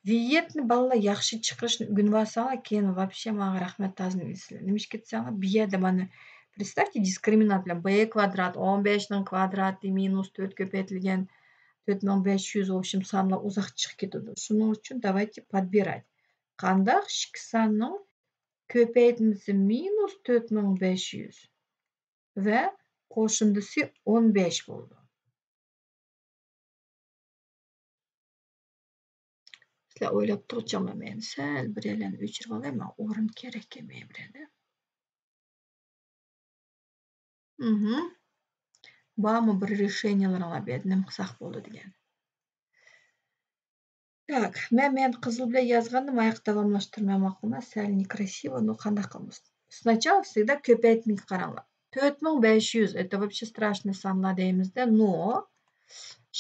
ۋىييەتنى بالىلار ياخشى چىقىرىشنى ئۆگىنىۋالساڭلار، كېيىن ۋاپشە ماڭا رەھمەت تازىنى ئېيتىسىلەر. نېمىشقا دېسەڭلار، بۇ يەردە مانا، представьте، دىسكرىمىنانت بىلەن ب كۋادرات، ئون بەشنىڭ كۋادراتى مىنۇس تۆت كۆپەيتىلگەن تۆت مىڭ بەش يۈز، ۋوبشېم، سانلار ئۇزاق چىقىپ كېتىدۇ. شۇنىڭ ئۈچۈن давайте подбирать. قانداق ئىككى ساننىڭ كۆپەيتمىسى مىنۇس تۆت مىڭ بەش يۈز ۋە قوشۇندىسى ئون بەش بولىدۇ. سىلەر ئويلاپ تۇرغۇچە مەن سەل بىرەرلەرنى ئۆچۈرۈپ ئالاي، ماڭا ئورۇن كېرەك ئىكەن بىرەرلەر. مھم. بارمۇ بىر رېشېنىيەلىرىڭلار، بۇ يەردە نېمە قىلساق بولىدۇ دېگەن. Так، مەن، مەن قىزىل بىلەن يازغاندا ماياققا داۋاملاشتۇرماي ماقۇلما، سەل некрасиво، نو قانداق قىلىمىز؟ سناچالا سىزدە كۆپەيتمىگە قاراڭلار. تۆت مىڭ بەش يۈز، это вообще страшный سانلار دەيمىزدە، نو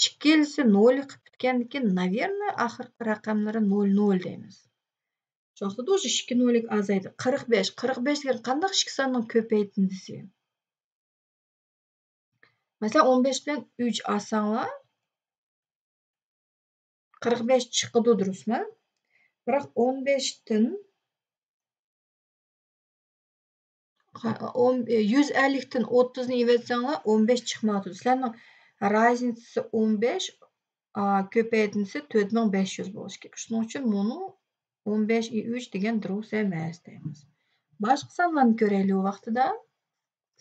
ئىككىلىسى نولغا پۈتكەندىكىن، наверное، ئاخىرقى رەقەملىرى نول نول دەيمىز. شۇ ۋاقىتتا ئۇ ئىككى نوللۇق ئازايدى. قىرىق بەش، قىرىق بەش دېگەن قانداق ئىككى ساننىڭ كۆپەيتىندىسى؟ مەسىلەن، ئون بەش بىلەن ئۈچ ئالساڭلار، قىرىق بەش چىقىدۇ، دۇرۇسمۇ؟ بىراق ئون بەشتىن، ئون، يۈز ئەللىكتىن ئوتتۇزنى ئېلىۋەتسەڭلار، ئون بەش چىقمايدۇ. سىلەرنىڭ رازنىتسىسى ئون بەش، ئا، كۆپەيتمىسى تۆت مىڭ بەش يۈز بولۇشى كېرەك. شۇنىڭ ئۈچۈن مۇنۇ ئون بەش ئۈچ دېگەن دۇرۇس ئەمەس دەيمىز. باشقا سانلارنى كۆرەيلى، ئۇ ۋاقتىدا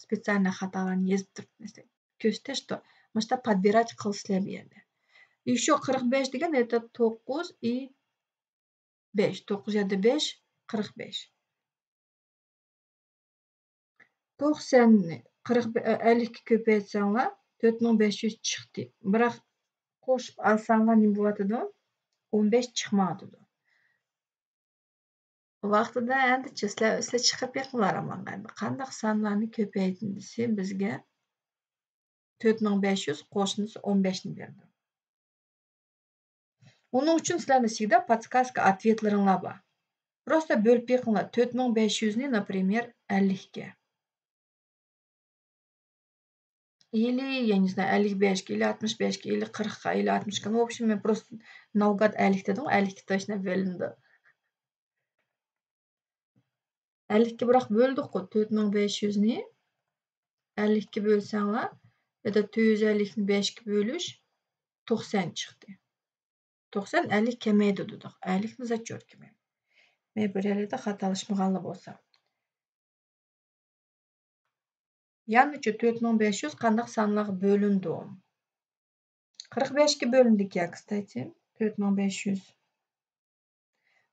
سپېتسىئالنىي خاتالارنى يېزىپ تۇرۇپ، مەسىلەن، كۆرسىتىش، مۇشتا подбирать قىلسىلەر بۇ يەردە. ئىشۇ قىرىق بەش دېگەن، это توققۇز ئى بەش، توققۇز يەردە بەش، قىرىق بەش. توقساننى قىرىق، ئەللىككە كۆپەيتسەڭلار، تۆت مىڭ بەش يۈز چىقتى. بىراق قوشۇپ ئالساڭلار نېمە بولۇۋاتىدۇ؟ ئون بەش چىقمايۋاتىدۇ. ۋاقتىدا ئەمدى سىلەر، سىلەر چىقىپ بېقىڭلار ئامانغا. قانداق سانلارنى كۆپەيتىندىسى بىزگە تۆت مىڭ بەش يۈز، قوشۇندىسى ئون بەشنى بېرىدۇ. ئۇنىڭ ئۈچۈن سىلەرنىڭ ئىچىدە подсказка، ответلىرىڭلار بار. Просто بۆلۈپ بېقىڭلار. تۆت مىڭ بەش يۈزنى، например، ئەللىككە. Или, я не знаю, ئەللىك بەشكە، или ئاتمىش بەشكە، или قىرىققا، или ئاتمىشقا. Ну, в общем, مەن просто ناۋگاد ئەللىك دېدىم، ئەللىككە точно بۆلۈنىدۇ. ئەللىككە بىراق بۆلدۇققۇ، تۆت مىڭ بەش يۈزنى ئەللىككە بۆلسەڭلار، يا تۆت يۈز ئەللىكنى بەشكە بۆلۈش، توقسان چىقتى. توقسان، ئەللىك كەمەيدى دېدۇق. ئەللىكنى зачёت كەمەيدى. مەن بىر يەرلەردە خاتالاشمىغانلا بولسا. يەنىچۇ تۆت مىڭ بەش يۈز قانداق سانلارغا بۆلۈنىدۇ؟ قىرىق بەشكە بۆلۈندىكەن، кстати، تۆت مىڭ بەش يۈز.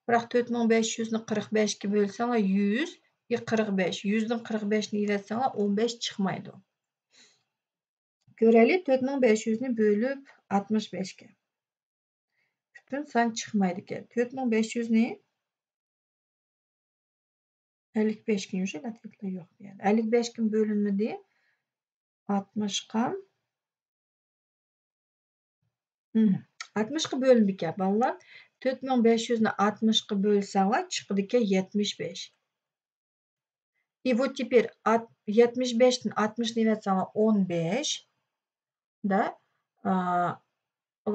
بىراق تۆت مىڭ بەش يۈزنى قىرىق بەشكە بۆلسەڭلار، يۈز، ئى، قىرىق بەش. يۈزدىن قىرىق بەشنى ئېلىۋەتسەڭلار، ئون بەش چىقمايدۇ. كۆرەيلى، تۆت مىڭ بەش يۈزنى بۆلۈپ ئاتمىش بەشكە. پۈتۈن سان چىقمايدىكەن. تۆت مىڭ بەش يۈزنى ئەللىك بەشكە يوشۇرۇپ، ئەتىيەتلەر يوق بۇ يەردە. ئەللىك بەشكە بۆلۈنمىدى. ئاتمىشقا. مم. ئاتمىشقا بۆلۈنىدىكەن، بالىلار. تۆت مىڭ بەش يۈزنى ئاتمىشقا بۆلسەڭلار، چىقىدىكەن يەتمىش بەش. И вот теперь ئات-، يەتمىش بەشتىن ئاتمىشنى ئېلىۋەتسەڭلار، ئون بەش. دە، ئا،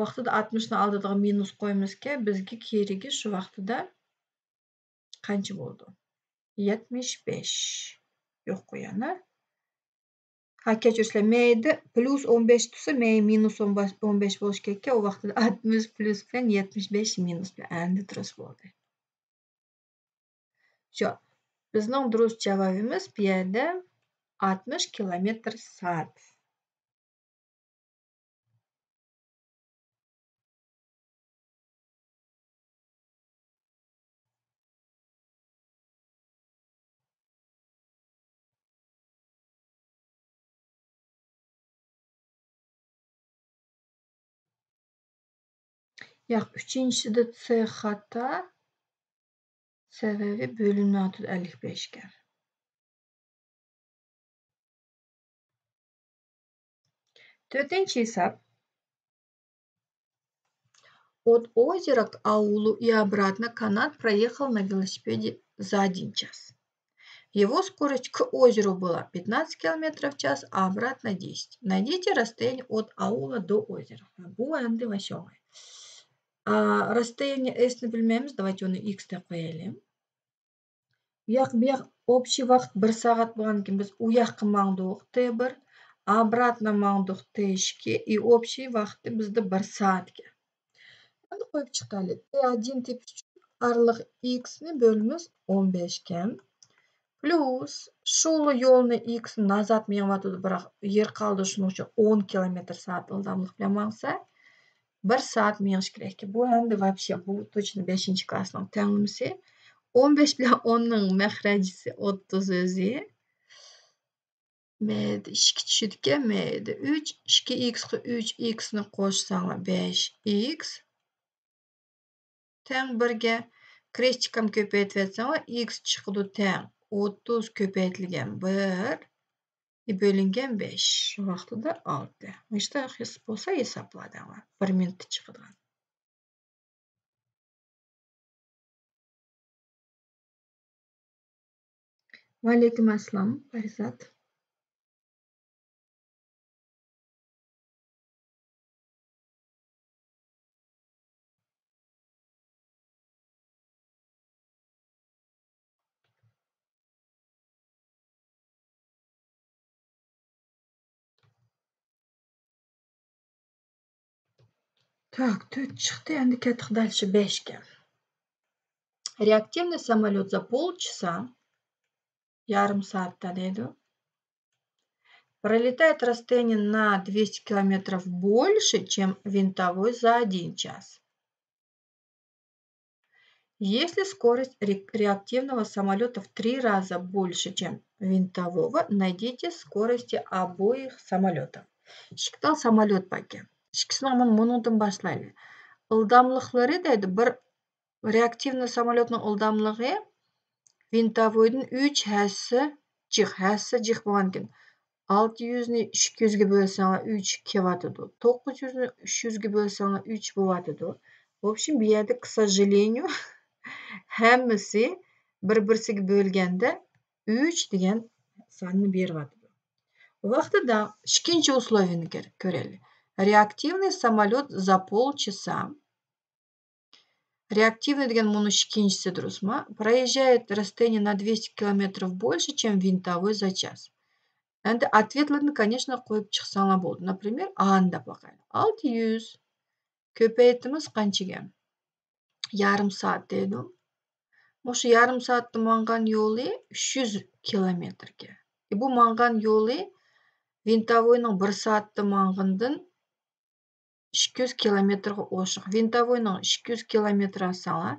ۋاقتىدا ئاتمىشنىڭ ئالدىدىغا مىنۇس قويىمىزكەن، بىزگە كېرىكى شۇ ۋاقتىدا قانچە بولىدۇ؟ يەتمىش بەش. يوق، قويانا. ھا، كەچۈرسىلەر، مەيدە پلۇس ئون بەش تۇرسا، مەي مىنۇس ئون بەش، ئون بەش بولۇشى كېرەككەن، ئۇ ۋاقتىدا ئاتمىش پلۇس بىلەن يەتمىش بەش مىنۇس بىلەن. ئەمدى دۇرۇس بولدى. شۇ. بىزنىڭ دۇرۇس جاۋابىمىز بۇ يەردە ئاتمىش كىلومېتىر سائەت. ياق، ئۈچىنچىسىدە سى خاتا. سەۋەبى بۆلۈنمەيۋاتىدۇ ئەللىك بەشكە. تۆتىنچى ھېساب. От озера к аулу и обратно Канат проехал на велосипеде за один час. Его скорость к озеру была пятнадцать километров в час, а обратно десять. Найдите расстояние от аула до озера. بۇ ئەمدى ماشۇ. ئا، расстояние ئېسنى بىلمەيمىز. Давайте ئۇنى ئىكس دەپ قويايلى. ئۇياق، بۇياق ئوبشىي ۋاقىت بىر سائەت بولغاندىكىن، بىز ئۇياققا ماڭدۇق، تى بىر، ئابراتنا ماڭدۇق، تى ئىككى، ئى ئوبشىي ۋاقتى بىزدە بىر سائەتكەن. ئەمدى قويۇپ چىقايلى. تى ئاددىن تېپىش ئۈچۈن ئارىلىق ئىكسنى بۆلىمىز ئون بەشكەن. Плюс، شۇلا يولنى ئىكس نازات مېڭىۋاتىدۇ، بىراق يېرى قالدى، شۇنىڭ ئۈچۈن ئون كىلومېتىر سائەت ئىلداملىق بىلەن ماڭسا، بىر سائەت مېڭىش كېرەك. بۇ ئەمدى ۋاپشە، بۇ توچنى بەشىنچى كلاسنىڭ تەڭلىمىسى. ئون بەش بىلەن ئوننىڭ مەخرەجىسى ئوتتۇز ئۆزى. مەيدە ئىككى چۈشىدىكەن، مەيدە ئۈچ، ئىككى ئىكسقا ئۈچ ئىكسنى قوشساڭلار بەش ئىكس تەڭ بىرگە، كرېستچىكام كۆپەيتىۋەتسەڭلار، ئىكس چىقىدۇ تەڭ ئوتتۇز كۆپەيتىلگەن بىر بۆلۈنگەن بەش، شۇ ۋاقتىدا ئالتە. مۇشۇنداق ھېس بولسا ھېسابلا دەڭلار. بىر مىنۇتتا چىقىدىغان. ۋەئەلەيكۇم ئەسسالام، پەرىزات. Так، تۆت چىقتى، ئەمدى كەتتۇق دەل شۇ بەشكە. Реактивный самолёт за полчаса, يارىم سائەتتە دەيدۇ. Пролетает расстояние на двести километров больше, чем винтовой за один час. Если скорость ре- реактивного самолёта в три раза больше, чем винтового, найдите скорости обоих самолётов. ئىككى تال ساموليوت بار ئىكەن. ئىككىسىنىڭ مۇن- مۇنىڭدىن باشلايلى. ئىلداملىقلىرى دەيدۇ، بىر رېئاكتىۋنىي ساموليوتنىڭ ئىلداملىقى ۋىنتاۋويدىن ئۈچ ھەسسە جىق، ھەسسە جىق بولغاندىكىن، ئالتە يۈزنى ئىككى يۈزگە بۆلسەڭلار، ئۈچ كېلىۋاتىدۇ. توققۇز يۈزنى ئۈچ يۈزگە بۆلسەڭلار، ئۈچ بولۇۋاتىدۇ. В общем، بۇ يەردە، к сожалению، ھەممىسى بىر-بىرسىگە بۆلگەندە ئۈچ دېگەن ساننى بېرىۋاتىدۇ. ۋاقتىدا ئىككىنچى ئۇسلۇبىنى كۆر-، كۆرەيلى. Реактивный самолёт за полчаса. رېئاكتىۋنىي دېگەن مۇنۇ ئىككىنچىسى، دۇرۇسمۇ؟ Проезжает расстояние на двести километров больше, чем винтовой за час. ئەمدى ئاتۋېتلىرىنى، كونېچنو، قويۇپ چىقساڭلار بولدى. ناپرىمېر، ئانى دەپ باقايلى. ئالتە يۈز كۆپەيتىمىز قانچىگە؟ يارىم سائەت دەيدۇ. مۇشۇ يارىم سائەتتە ماڭغان يولى ئۈچ يۈز كىلومېتىركەن. ئى، بۇ ماڭغان يولى ۋىنتاۋوينىڭ بىر سائەتتە ماڭغىنىدىن ئىككى يۈز كىلومېتىرغا ئوشۇق. ۋىنتاۋوينىڭ ئىككى يۈز كىلومېتىر ئالساڭلار،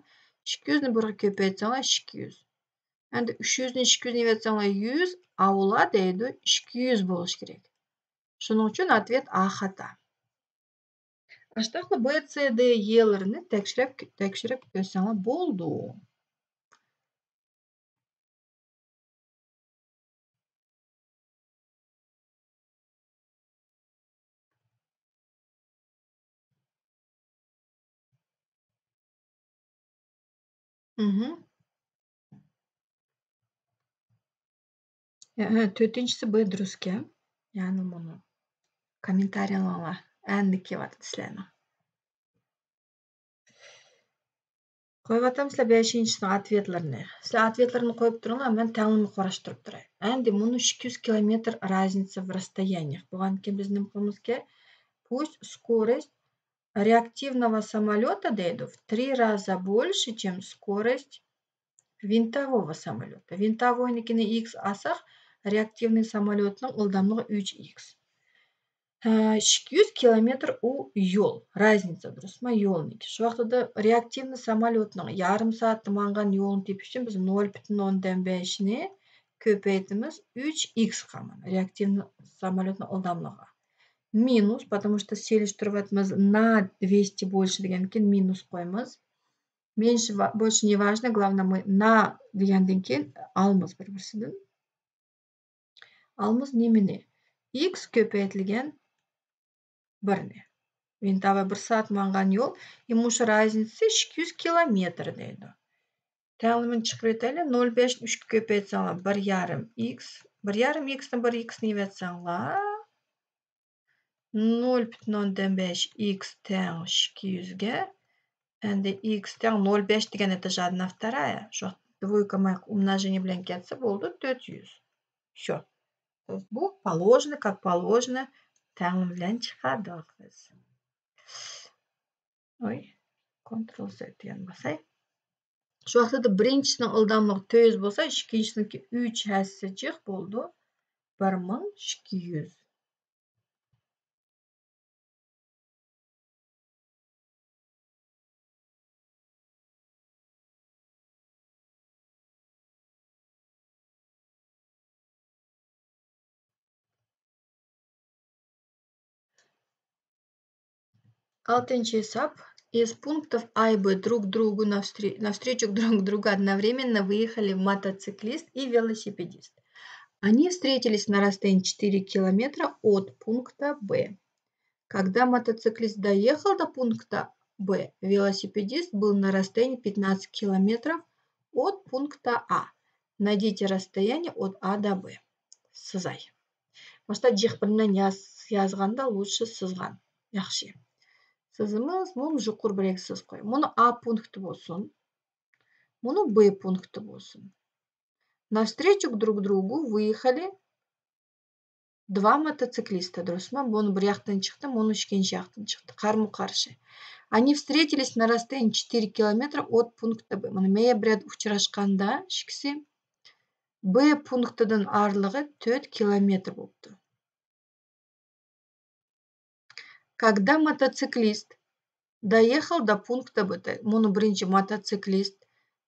ئىككى يۈزنى بىرگە كۆپەيتسەڭلار، ئىككى يۈز. ئەمدى ئۈچ يۈزنى ئىككى يۈزنى ئېلىۋەتسەڭلار، يۈز، ئاۋۇلا دەيدۇ، ئىككى يۈز بولۇشى كېرەك. شۇنىڭ ئۈچۈن ئاتۋېت ئا خاتا. ئاشتاقلا ب، س، د، يلىرىنى تەكشۈرۈپ، تەكشۈرۈپ كۆرسەڭلار بولىدۇ. مهم. ھە، تۆتىنچىسى ب دۇرۇسكەن. يەنى مۇنۇ كوممېنتارىيەڭلار ئەنە كېلىۋاتىدۇ سىلەرنىڭ. قويۇۋاتامسىلەر بەشىنچىسىنىڭ ئاتۋېتلىرىنى. سىلەر ئاتۋېتلىرىنى قويۇپ تۇرۇڭلار، مەن تەڭلىمە قۇراشتۇرۇپ تۇراي. ئەمدى مۇنۇ ئىككى يۈز كىلومېتىر разница в расстояниях بولغاندىكىن، بىز نېمە قىلىمىزكى؟ Пусть скорость реактивного самолёта دەيدۇ в три раза больше, чем скорость винтового самолёта. ۋىنتاۋوينىڭكىنى ئىكس ئالساق، رېئاكتىۋنىي ساموليوتنىڭ ئىلداملىقى ئۈچ ئىكس. ھە، ئىككى يۈز كىلومېتىر ئۇ يول، разница، دۇرۇسمۇ؟ يولنىڭكى. شۇ ۋاقتىدا رېئاكتىۋنىي ساموليوتنىڭ يارىم سائەتتە ماڭغان يولىنى تېپىش ئۈچۈن بىز نۆل پۈتۈن ئوندىن بەشنى كۆپەيتىمىز ئۈچ ئىكسقا، مانا، رېئاكتىۋنىي ساموليوتنىڭ ئىلداملىقىغا. مىنۇس، потому что سېلىشتۇرۇۋاتىمىز، на двести больше دېگەندىكىن مىنۇس قويىمىز. Меньше ва-، больше не важно, главное мы на دېگەندىن كېيىن ئالىمىز بىر-بىرسىدىن. ئالىمىز نېمىنى؟ ئىكس كۆپەيتىلگەن بىرنى. ۋىنتاۋا بىر سائەت ماڭغان يول، ئى، مۇشۇ разницасы ئىككى يۈز كىلومېتىر دەيدۇ. تەڭلىمىنى چىقىرىۋېتەيلى. نۆل بەشنى ئۈچكە كۆپەيتسەڭلار، بىر يارىم ئىكس. بىر يارىم ئىكستىن بىر ئىكسنى ئېلىۋەتسەڭلار، نۆل پۈتۈن ئوندىن بەش ئىكس تەڭ ئىككى يۈزگە. ئەمدى ئىكس تەڭ نۆل بەش دېگەن، это же одна вторая. شۇ двойка مايقا ئۇمناژېنىيە بىلەن كەتسە بولدى، تۆت يۈز. شۇ. بۇ положено، как положено تەڭلىمە بىلەن چىقاردۇق بىز. ئوي، كونترول زېت دېگەن باساي. شۇ ۋاقىتتا بىرىنچىسىنىڭ ئىلداملىقى تۆت يۈز بولسا، ئىككىنچىسىنىڭكى ئۈچ ھەسسە جىق بولىدۇ، بىر مىڭ ئىككى يۈز. Алтынчы һисап. Из пунктов А и Б друг другу навстре- навстречу друг другу одновременно выехали мотоциклист и велосипедист. Они встретились на расстоянии четыре километра от пункта Б. Когда мотоциклист доехал до пункта Б, велосипедист был на расстоянии пятнадцать километров от пункта А. Найдите расстояние от А до Б. Сызай. Башта جىق بىلەن ياز يازغاندا لۇشى سىزغان ياخشى. سىزىمىز، مۇنى يۇقىرى بىرەك سىزىپ قوياي. مۇنى А پونكىتى بولسۇن. مۇنى Б پونكىتى بولسۇن. Навстречу друг другу выехали два мотоциклиста, دۇرۇسمۇ؟ مۇنى بىر ياقتىن چىقتى، مۇنى ئىككىنچى ياقتىن چىقتى. قارمۇ قارشى. Они встретились на расстоянии четыре километра от пункта Б. مانا مەيە بىر يەردە ئۇچراشقاندا ئىككىسى، Б پونكىتىدىن ئارىلىقى تۆت كىلومېتىر بوپتۇ. Когда мотоциклист доехал до пункта Б. مۇنى بىرىنچى موتوسىكلىست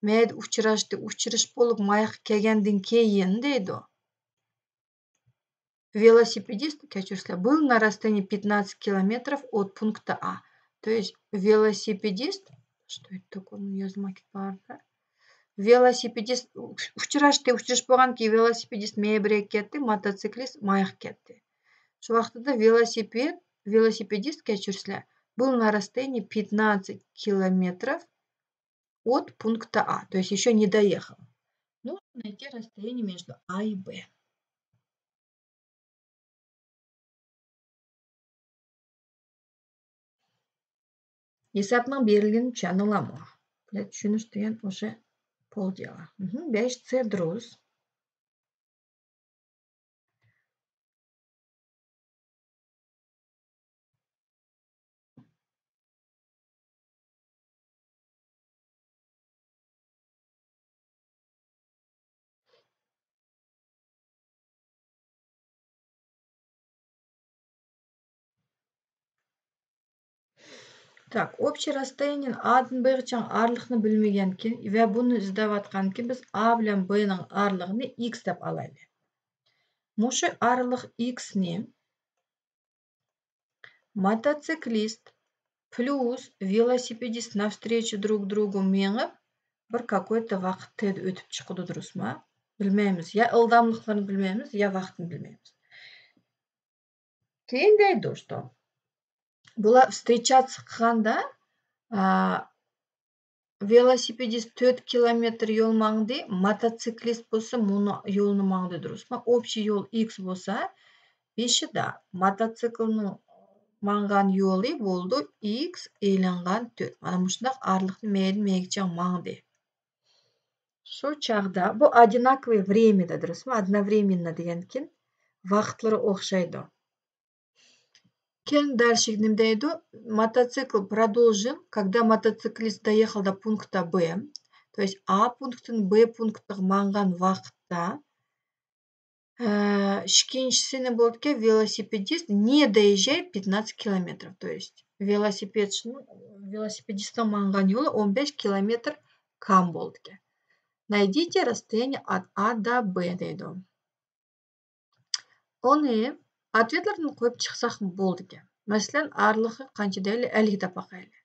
مەيدە ئۇچراشتى، ئۇچرىشىپ بولۇپ ماياققا كەلگەندىن كېيىن دەيدۇ. Велосипедист, كەچۈرسىلەر, был на расстоянии пятнадцать километров от пункта А. То есть велосипедист, что это такое, يازماي كېتىپ بارىدۇ. Велосипедист ئۇچراشتى، ئۇچرىشىپ بولغاندىن كېيىن велосипедиست مەيە بىر يەرگە كەتتى، موتوسىكلىست ماياققا كەتتى. شۇ ۋاقتىدا велосипед, велосипедист, كەچۈرسىلەر, был на расстоянии пятнадцать километров от пункта А. То есть ещё не доехал. Ну, найти расстояние между А и Б. ھېسابنىڭ بېرىلگىنىنى چۈشەندىڭلارمۇ؟ بىلەت چۈشىنىش دېگەن ئوشۇ پول دېيەلەر. بەش سى دۇرۇس. Так, общее расстояние ئادىن بېغىچىڭ ئارىلىقنى بىلمىگەنكىن ۋە بۇنى ئىزدەۋاتقانكىن، بىز ئا بىلەن بنىڭ ئارىلىقىنى ئىكس دەپ ئالايلى. مۇشۇ ئارىلىق ئىكسنى موتوسىكلىست پليۇس ۋېلوسىپېدىست ناۋسترېچۇ دروگ دروگۇ مېڭىپ، بىر كاكويتا ۋاقىت تېدا ئۆتۈپ چىقىدۇ، دۇرۇسمۇ؟ بىلمەيمىز. يا ئىلداملىقلىرىنى بىلمەيمىز، يا ۋاقتىنى بىلمەيمىز. كېيىن دەيدۇ، شۇ. بۇلار ۋىسترېچاتسا قىلغاندا، ئا، ۋېلوسىپېدىست تۆت كىلومېتىر يول ماڭدى، موتوسىكلىست بولسا مۇنۇ يولنى ماڭدى، دۇرۇسمۇ؟ ئوبشىي يول ئىكس بولسا، بېشىدا موتوسىكلنىڭ ماڭغان يولى بولىدۇ ئىكس ئېلىنغان تۆت. مانا مۇشۇنداق ئارىلىقنى مەيدىن مەيگىچە ماڭدى. شۇ چاغدا بۇ ئادىناكۋى ۋرېميەدە، دۇرۇسمۇ؟ ئادناۋرېمېننا دېگەنكىن ۋاقىتلىرى ئوخشايدۇ. كېيىن دەل شۇ نېمە دەيدۇ؟ موتوسىكل پرودولژىن، كاگدا موتوسىكلىست دايېخال دا پونكتا بې. То есть ئا پونكىتتىن بې پونكىتىغا ماڭغان ۋاقىتتا، ئىككىنچىسى نېمە بولىدىكەن؟ ۋېلوسىپېدىست не доезжает пятнадцать километров. То есть ۋېلوسىپېدچىنىڭ، ۋېلوسىپېدىستنىڭ ماڭغان يولى ئون بەش كىلومېتىر كام بولىدىكەن. Найдите расстояние от А до Б دەيدۇ. ئۇنى ئاتۋېتلىرىدىن قويۇپ چىقساقمۇ بولىدىكەن. مەسىلەن، ئارىلىقى قانچە دەيلى؟ ئەللىك دەپ باقايلى.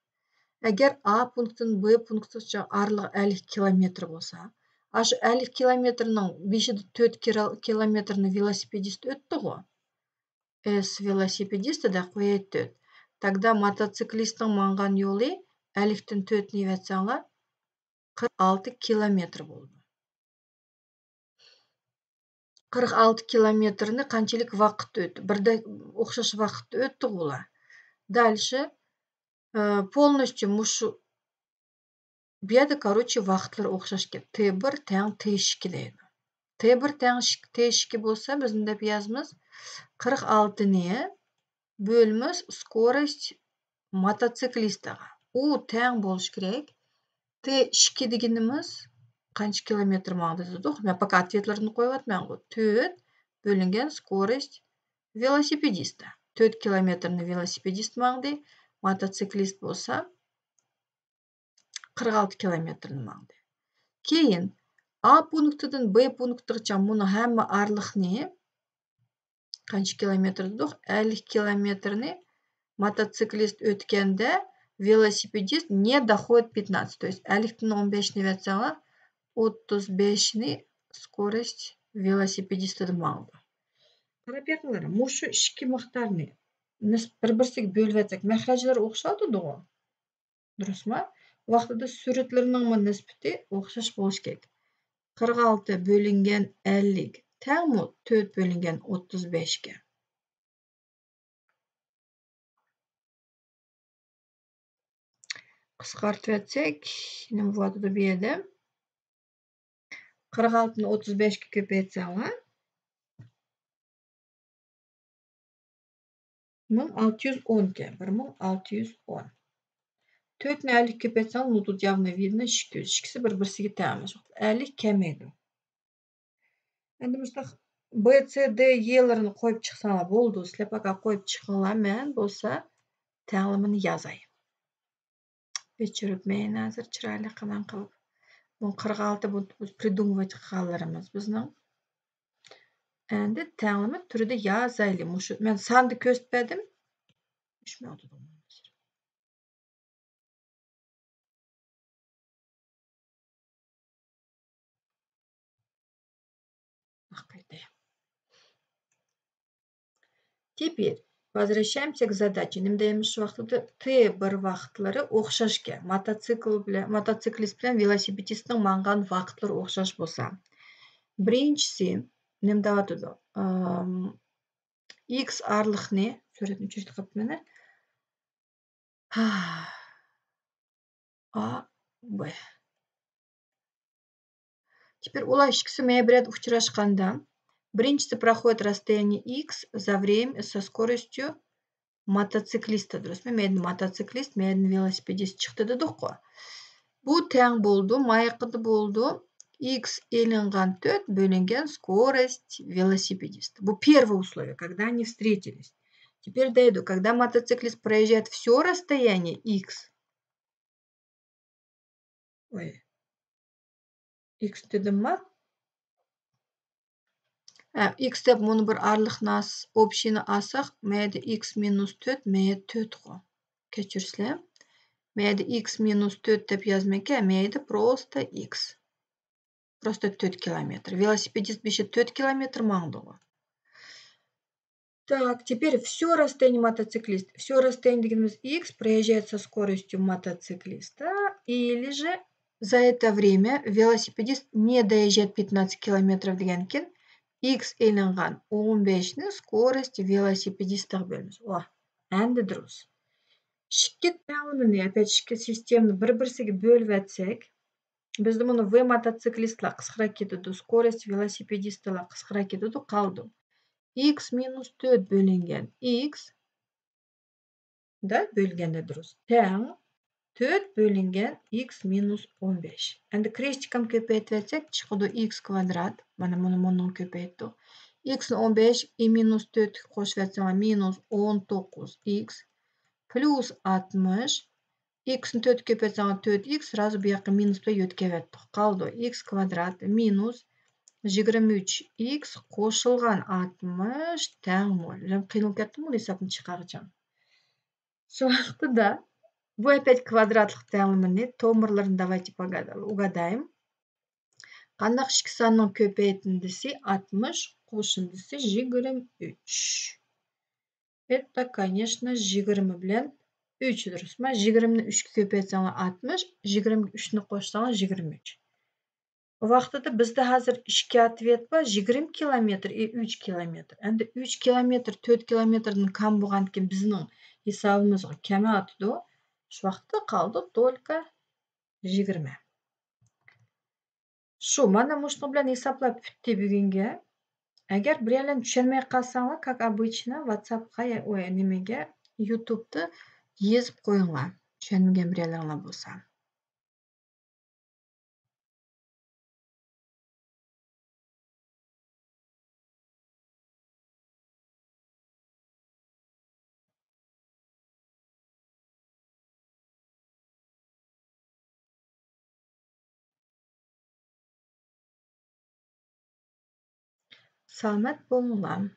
ئەگەر ئا پونكىتتىن بې پونكىتىغىچە ئارىلىق ئەللىك كىلومېتىر بولسا، ئاشۇ ئەللىك كىلومېتىرنىڭ بېشىدا تۆت كىرا-، كىلومېتىرنى ۋېلوسىپېدىست ئۆتتىغۇ. ئېس ۋېلوسىپېدىست دەپ قوياي تۆت. تاگدا موتوسىكلىستنىڭ ماڭغان يولى ئەللىكتىن تۆتنى يېۋەتسەڭلار، قىرىق ئالتە كىلومېتىر بولىدۇ. قىرىق ئالتە كىلومېتىرنى قانچىلىك ۋاقىتتا ئۆتتى؟ بىردەك ئوخشاش ۋاقىتتا ئۆتتىغۇ ئۇلار. دالشى، ئە، پولنوستچۇ مۇشۇ، بۇ يەردە، كاروچى، ۋاقىتلىرى ئوخشاشكەن. تې بىر تەڭ تې ئىككى دەيدۇ. تې بىر تەڭ ئىككى، تې ئىككى بولسا، بىز نېمە دەپ يازىمىز؟ قىرىق ئالتىنى بۆلىمىز سكوروست موتوسىكلىستىغا. ئۇ تەڭ بولۇشى كېرەك تى ئىككى دېگىنىمىز قانچە كىلومېتىر ماڭدى دېدۇق؟ مەن پاكا ئاتۋېتلىرىنى قويۇۋاتىمەنغۇ. تۆت بۆلۈنگەن سكوروست ۋېلوسىپېدىستا. تۆت كىلومېتىرنى ۋېلوسىپېدىست ماڭدى. موتوسىكلىست بولسا قىرىق ئالتە كىلومېتىرنى ماڭدى. كېيىن ئا پونكىتىدىن بې پونكىتىغىچە مۇنۇ ھەممە ئارىلىقنى قانچە كىلومېتىر دېدۇق؟ ئەللىك كىلومېتىرنى موتوسىكلىست ئۆتكەندە، велосипедист не доходит пятнадцать. То есть ئەللىكتىن ئون بەشنى ئەۋەتسەڭلار، ئوتتۇز بەشنى سكوروست ۋېلوسىپېدىستىدا ماڭىدۇ. قاراپ بېقىڭلار، مۇشۇ ئىككى مىقدارنى نىس-، بىر-بىرسىگە بۆلۈۋەتسەك، مەخرەجلىرى ئوخشاۋاتىدىغۇ. دۇرۇسمۇ؟ ۋاقتىدا سۈرئەتلىرىنىڭمۇ نىسبىتى ئوخشاش بولۇشى كېرەك. قىرىق ئالتە بۆلۈنگەن ئەللىك تەڭمۇ تۆت بۆلۈنگەن ئوتتۇز بەشكە. قىسقارتىۋەتسەك، نېمە بولۇۋاتىدۇ بۇ يەردە؟ قىرىق ئالتىنى ئوتتۇز بەشكە كۆپەيتسەڭلار، مىڭ ئالتە يۈز ئون ئىكەن، بىر مىڭ ئالتە يۈز ئون. تۆتنى ئەللىككە كۆپەيتسەڭلار، ну, тут явно видно، ئىككى يۈز، ئىككىسى بىر-بىرسىگە تەڭ ئەمەس. ئەللىك كەمەيدۇ. ئەمدى مۇشۇنداق بې سې دې يېلىرىنى قويۇپ چىقساڭلار بولىدۇ. سىلەر پاكا قويۇپ چىقىڭلار، مەن بولسا تەڭلىمىنى يازاي. ئۆچۈرۈپ مەن ھازىر چىرايلىق قىلىپ. بۇ قىرىق ئالتە، بۇ بىز придумывать قىلغانلىرىمىز بىزنىڭ. ئەمدى تەڭلىمە تۈرىدە يازايلى. مۇشۇ مەن ساندا كۆرسىتىپ بەردىم. ئۈچ مىڭ ئوتتۇز. Теперь возвращаемся к задаче. نېمە دەيمىز شۇ ۋاقىتتا؟ تى بىر ۋاقىتلىرى ئوخشاشكەن. موتوسىكل بىلەن، موتوسىكلىست بىلەن ۋېلوسىپېدىستنىڭ ماڭغان ۋاقىتلىرى ئوخشاش بولسا. بىرىنچىسى، نېمە دەۋاتىدۇ؟ ئىكس ئارىلىقنى، سۈرەتنى ئۆچۈرۈپ قويۇپتىمەن. ئا، بې. تېپىر ئۇلار ئىككىسى مەيە بىر يەردە ئۇچراشقاندا، بىرىنچىسى проходит расстояние икс за время со скоростью мотоциклиста، دۇرۇسمۇ؟ مەيدىن موتوسىكلىست، مەيدىن ۋېلوسىپېدىست چىقتى دېدۇققۇ. بۇ تەڭ بولىدۇ، ماياقىدا بولىدۇ. ئىكس ئېلىنغان تۆت بۆلۈنگەن سكوروست ۋېلوسىپېدىست. بۇ первое условие, когда они встретились. تېپىر دەيدۇ, когда мотоциклист проезжает всё расстояние икс. ئوي. ئىكس دېدىمما؟ ھە، ئىكس دەپ مۇنۇ بىر ئارىلىقنى ئاس-، ئوبشىنى ئالساق، مەيدە ئىكس مىنۇس تۆت، مەيدە تۆتقۇ. كەچۈرسىلەر. مەيدە ئىكس مىنۇس تۆت دەپ يازمايكەن، مەيدە просто ئىكس. Просто تۆت كىلومېتىر. ۋېلوسىپېدىست بېشى تۆت كىلومېتىر ماڭدىغۇ. Так, теперь всё расстояние мотоциклист. Всё расстояние дегенimiz икс проезжает со скоростью мотоциклиста. Или же за это время велосипедист не доезжает пятнадцать километров дегенكин, икс ئېلىنغان ئون بەشنى скорость ۋېلوسىپېدىستىغا بۆلىمىز. ۋاھ، ئەمدى دۇرۇس. ئىككى تەڭلىمىنى، ئەپەت ئىككى سىستېمىنى بىر-بىرسىگە بۆلۈۋەتسەك، بىزدە مۇنۇ ۋې موتوسىكلىستلار قىسقىراپ كېتىدۇ، سكوروست ۋېلوسىپېدىستلار قىسقىراپ كېتىدۇ، قالىدۇ. ئىكس مىنۇس تۆت بۆلۈنگەن ئىكس دە بۆلگەندە دۇرۇس. تەڭ تۆت بۆلۈنگەن ئىكس مىنۇس ئون بەش. ئەمدى كرېستىكام كۆپەيتىۋەتسەك، چىقىدۇ ئىكس كۋادرات. مانا مۇنى مۇنىڭغا كۆپەيتتۇق. ئىكسنى ئون بەش، ئى مىنۇس تۆتكە قوشۇۋەتسەڭلار، مىنۇس ئون توققۇز ئىكس پلۇس ئاتمىش. ئىكسنى تۆتكە كۆپەيتسەڭلار، تۆت ئىكس، سرازۇ بۇ ياققا مىنۇس بىلەن يۆتكەۋەتتۇق. قالىدۇ ئىكس كۋادرات مىنۇس يىگىرمە ئۈچ ئىكس قوشۇلغان ئاتمىش تەڭ مول. قىينىلىپ كەتتىم بۇنى ھېسابنى چىقارغىچە. شۇ ۋاقتىدا بۇ ئەپەت كۋادراتلىق تەڭلىمىنى تومۇرلىرىنى давайте погада-، угадаем. قانداق ئىككى ساننىڭ كۆپەيتىندىسى ئاتمىش، قوشۇندىسى يىگىرمە ئۈچ. Это, конечно, يىگىرمە بىلەن ئۈچ، دۇرۇسما؟ يىگىرمىنى ئۈچكە كۆپەيتسەڭلار ئاتمىش، يىگىرمىگە ئۈچنى قوشساڭلار يىگىرمە ئۈچ. ۋاقتىدا بىزدە ھازىر ئىككى ئاتۋېت بار، يىگىرمە كىلومېتىر، ئى، ئۈچ كىلومېتىر. ئەمدى ئۈچ كىلومېتىر تۆت كىلومېتىردىن كام بولغانكىن بىزنىڭ ھېسابىمىزغا كەمەۋاتىدۇ. شۇ ۋاقىتتا قالدى только يىگىرمە. شۇ، مانا مۇشۇنىڭ بىلەن ھېسابلاپ پۈتتى بۈگۈنگە. ئەگەر بىرەرلەرنى چۈشەنمەي قالساڭلار، как обычно، ۋاتساپقا يا، ئۇ نېمىگە، يۇتۇبتا يېزىپ قويۇڭلار، چۈشەنمىگەن بىرەرلەرڭلار بولسا. سالامەت بولۇڭلار.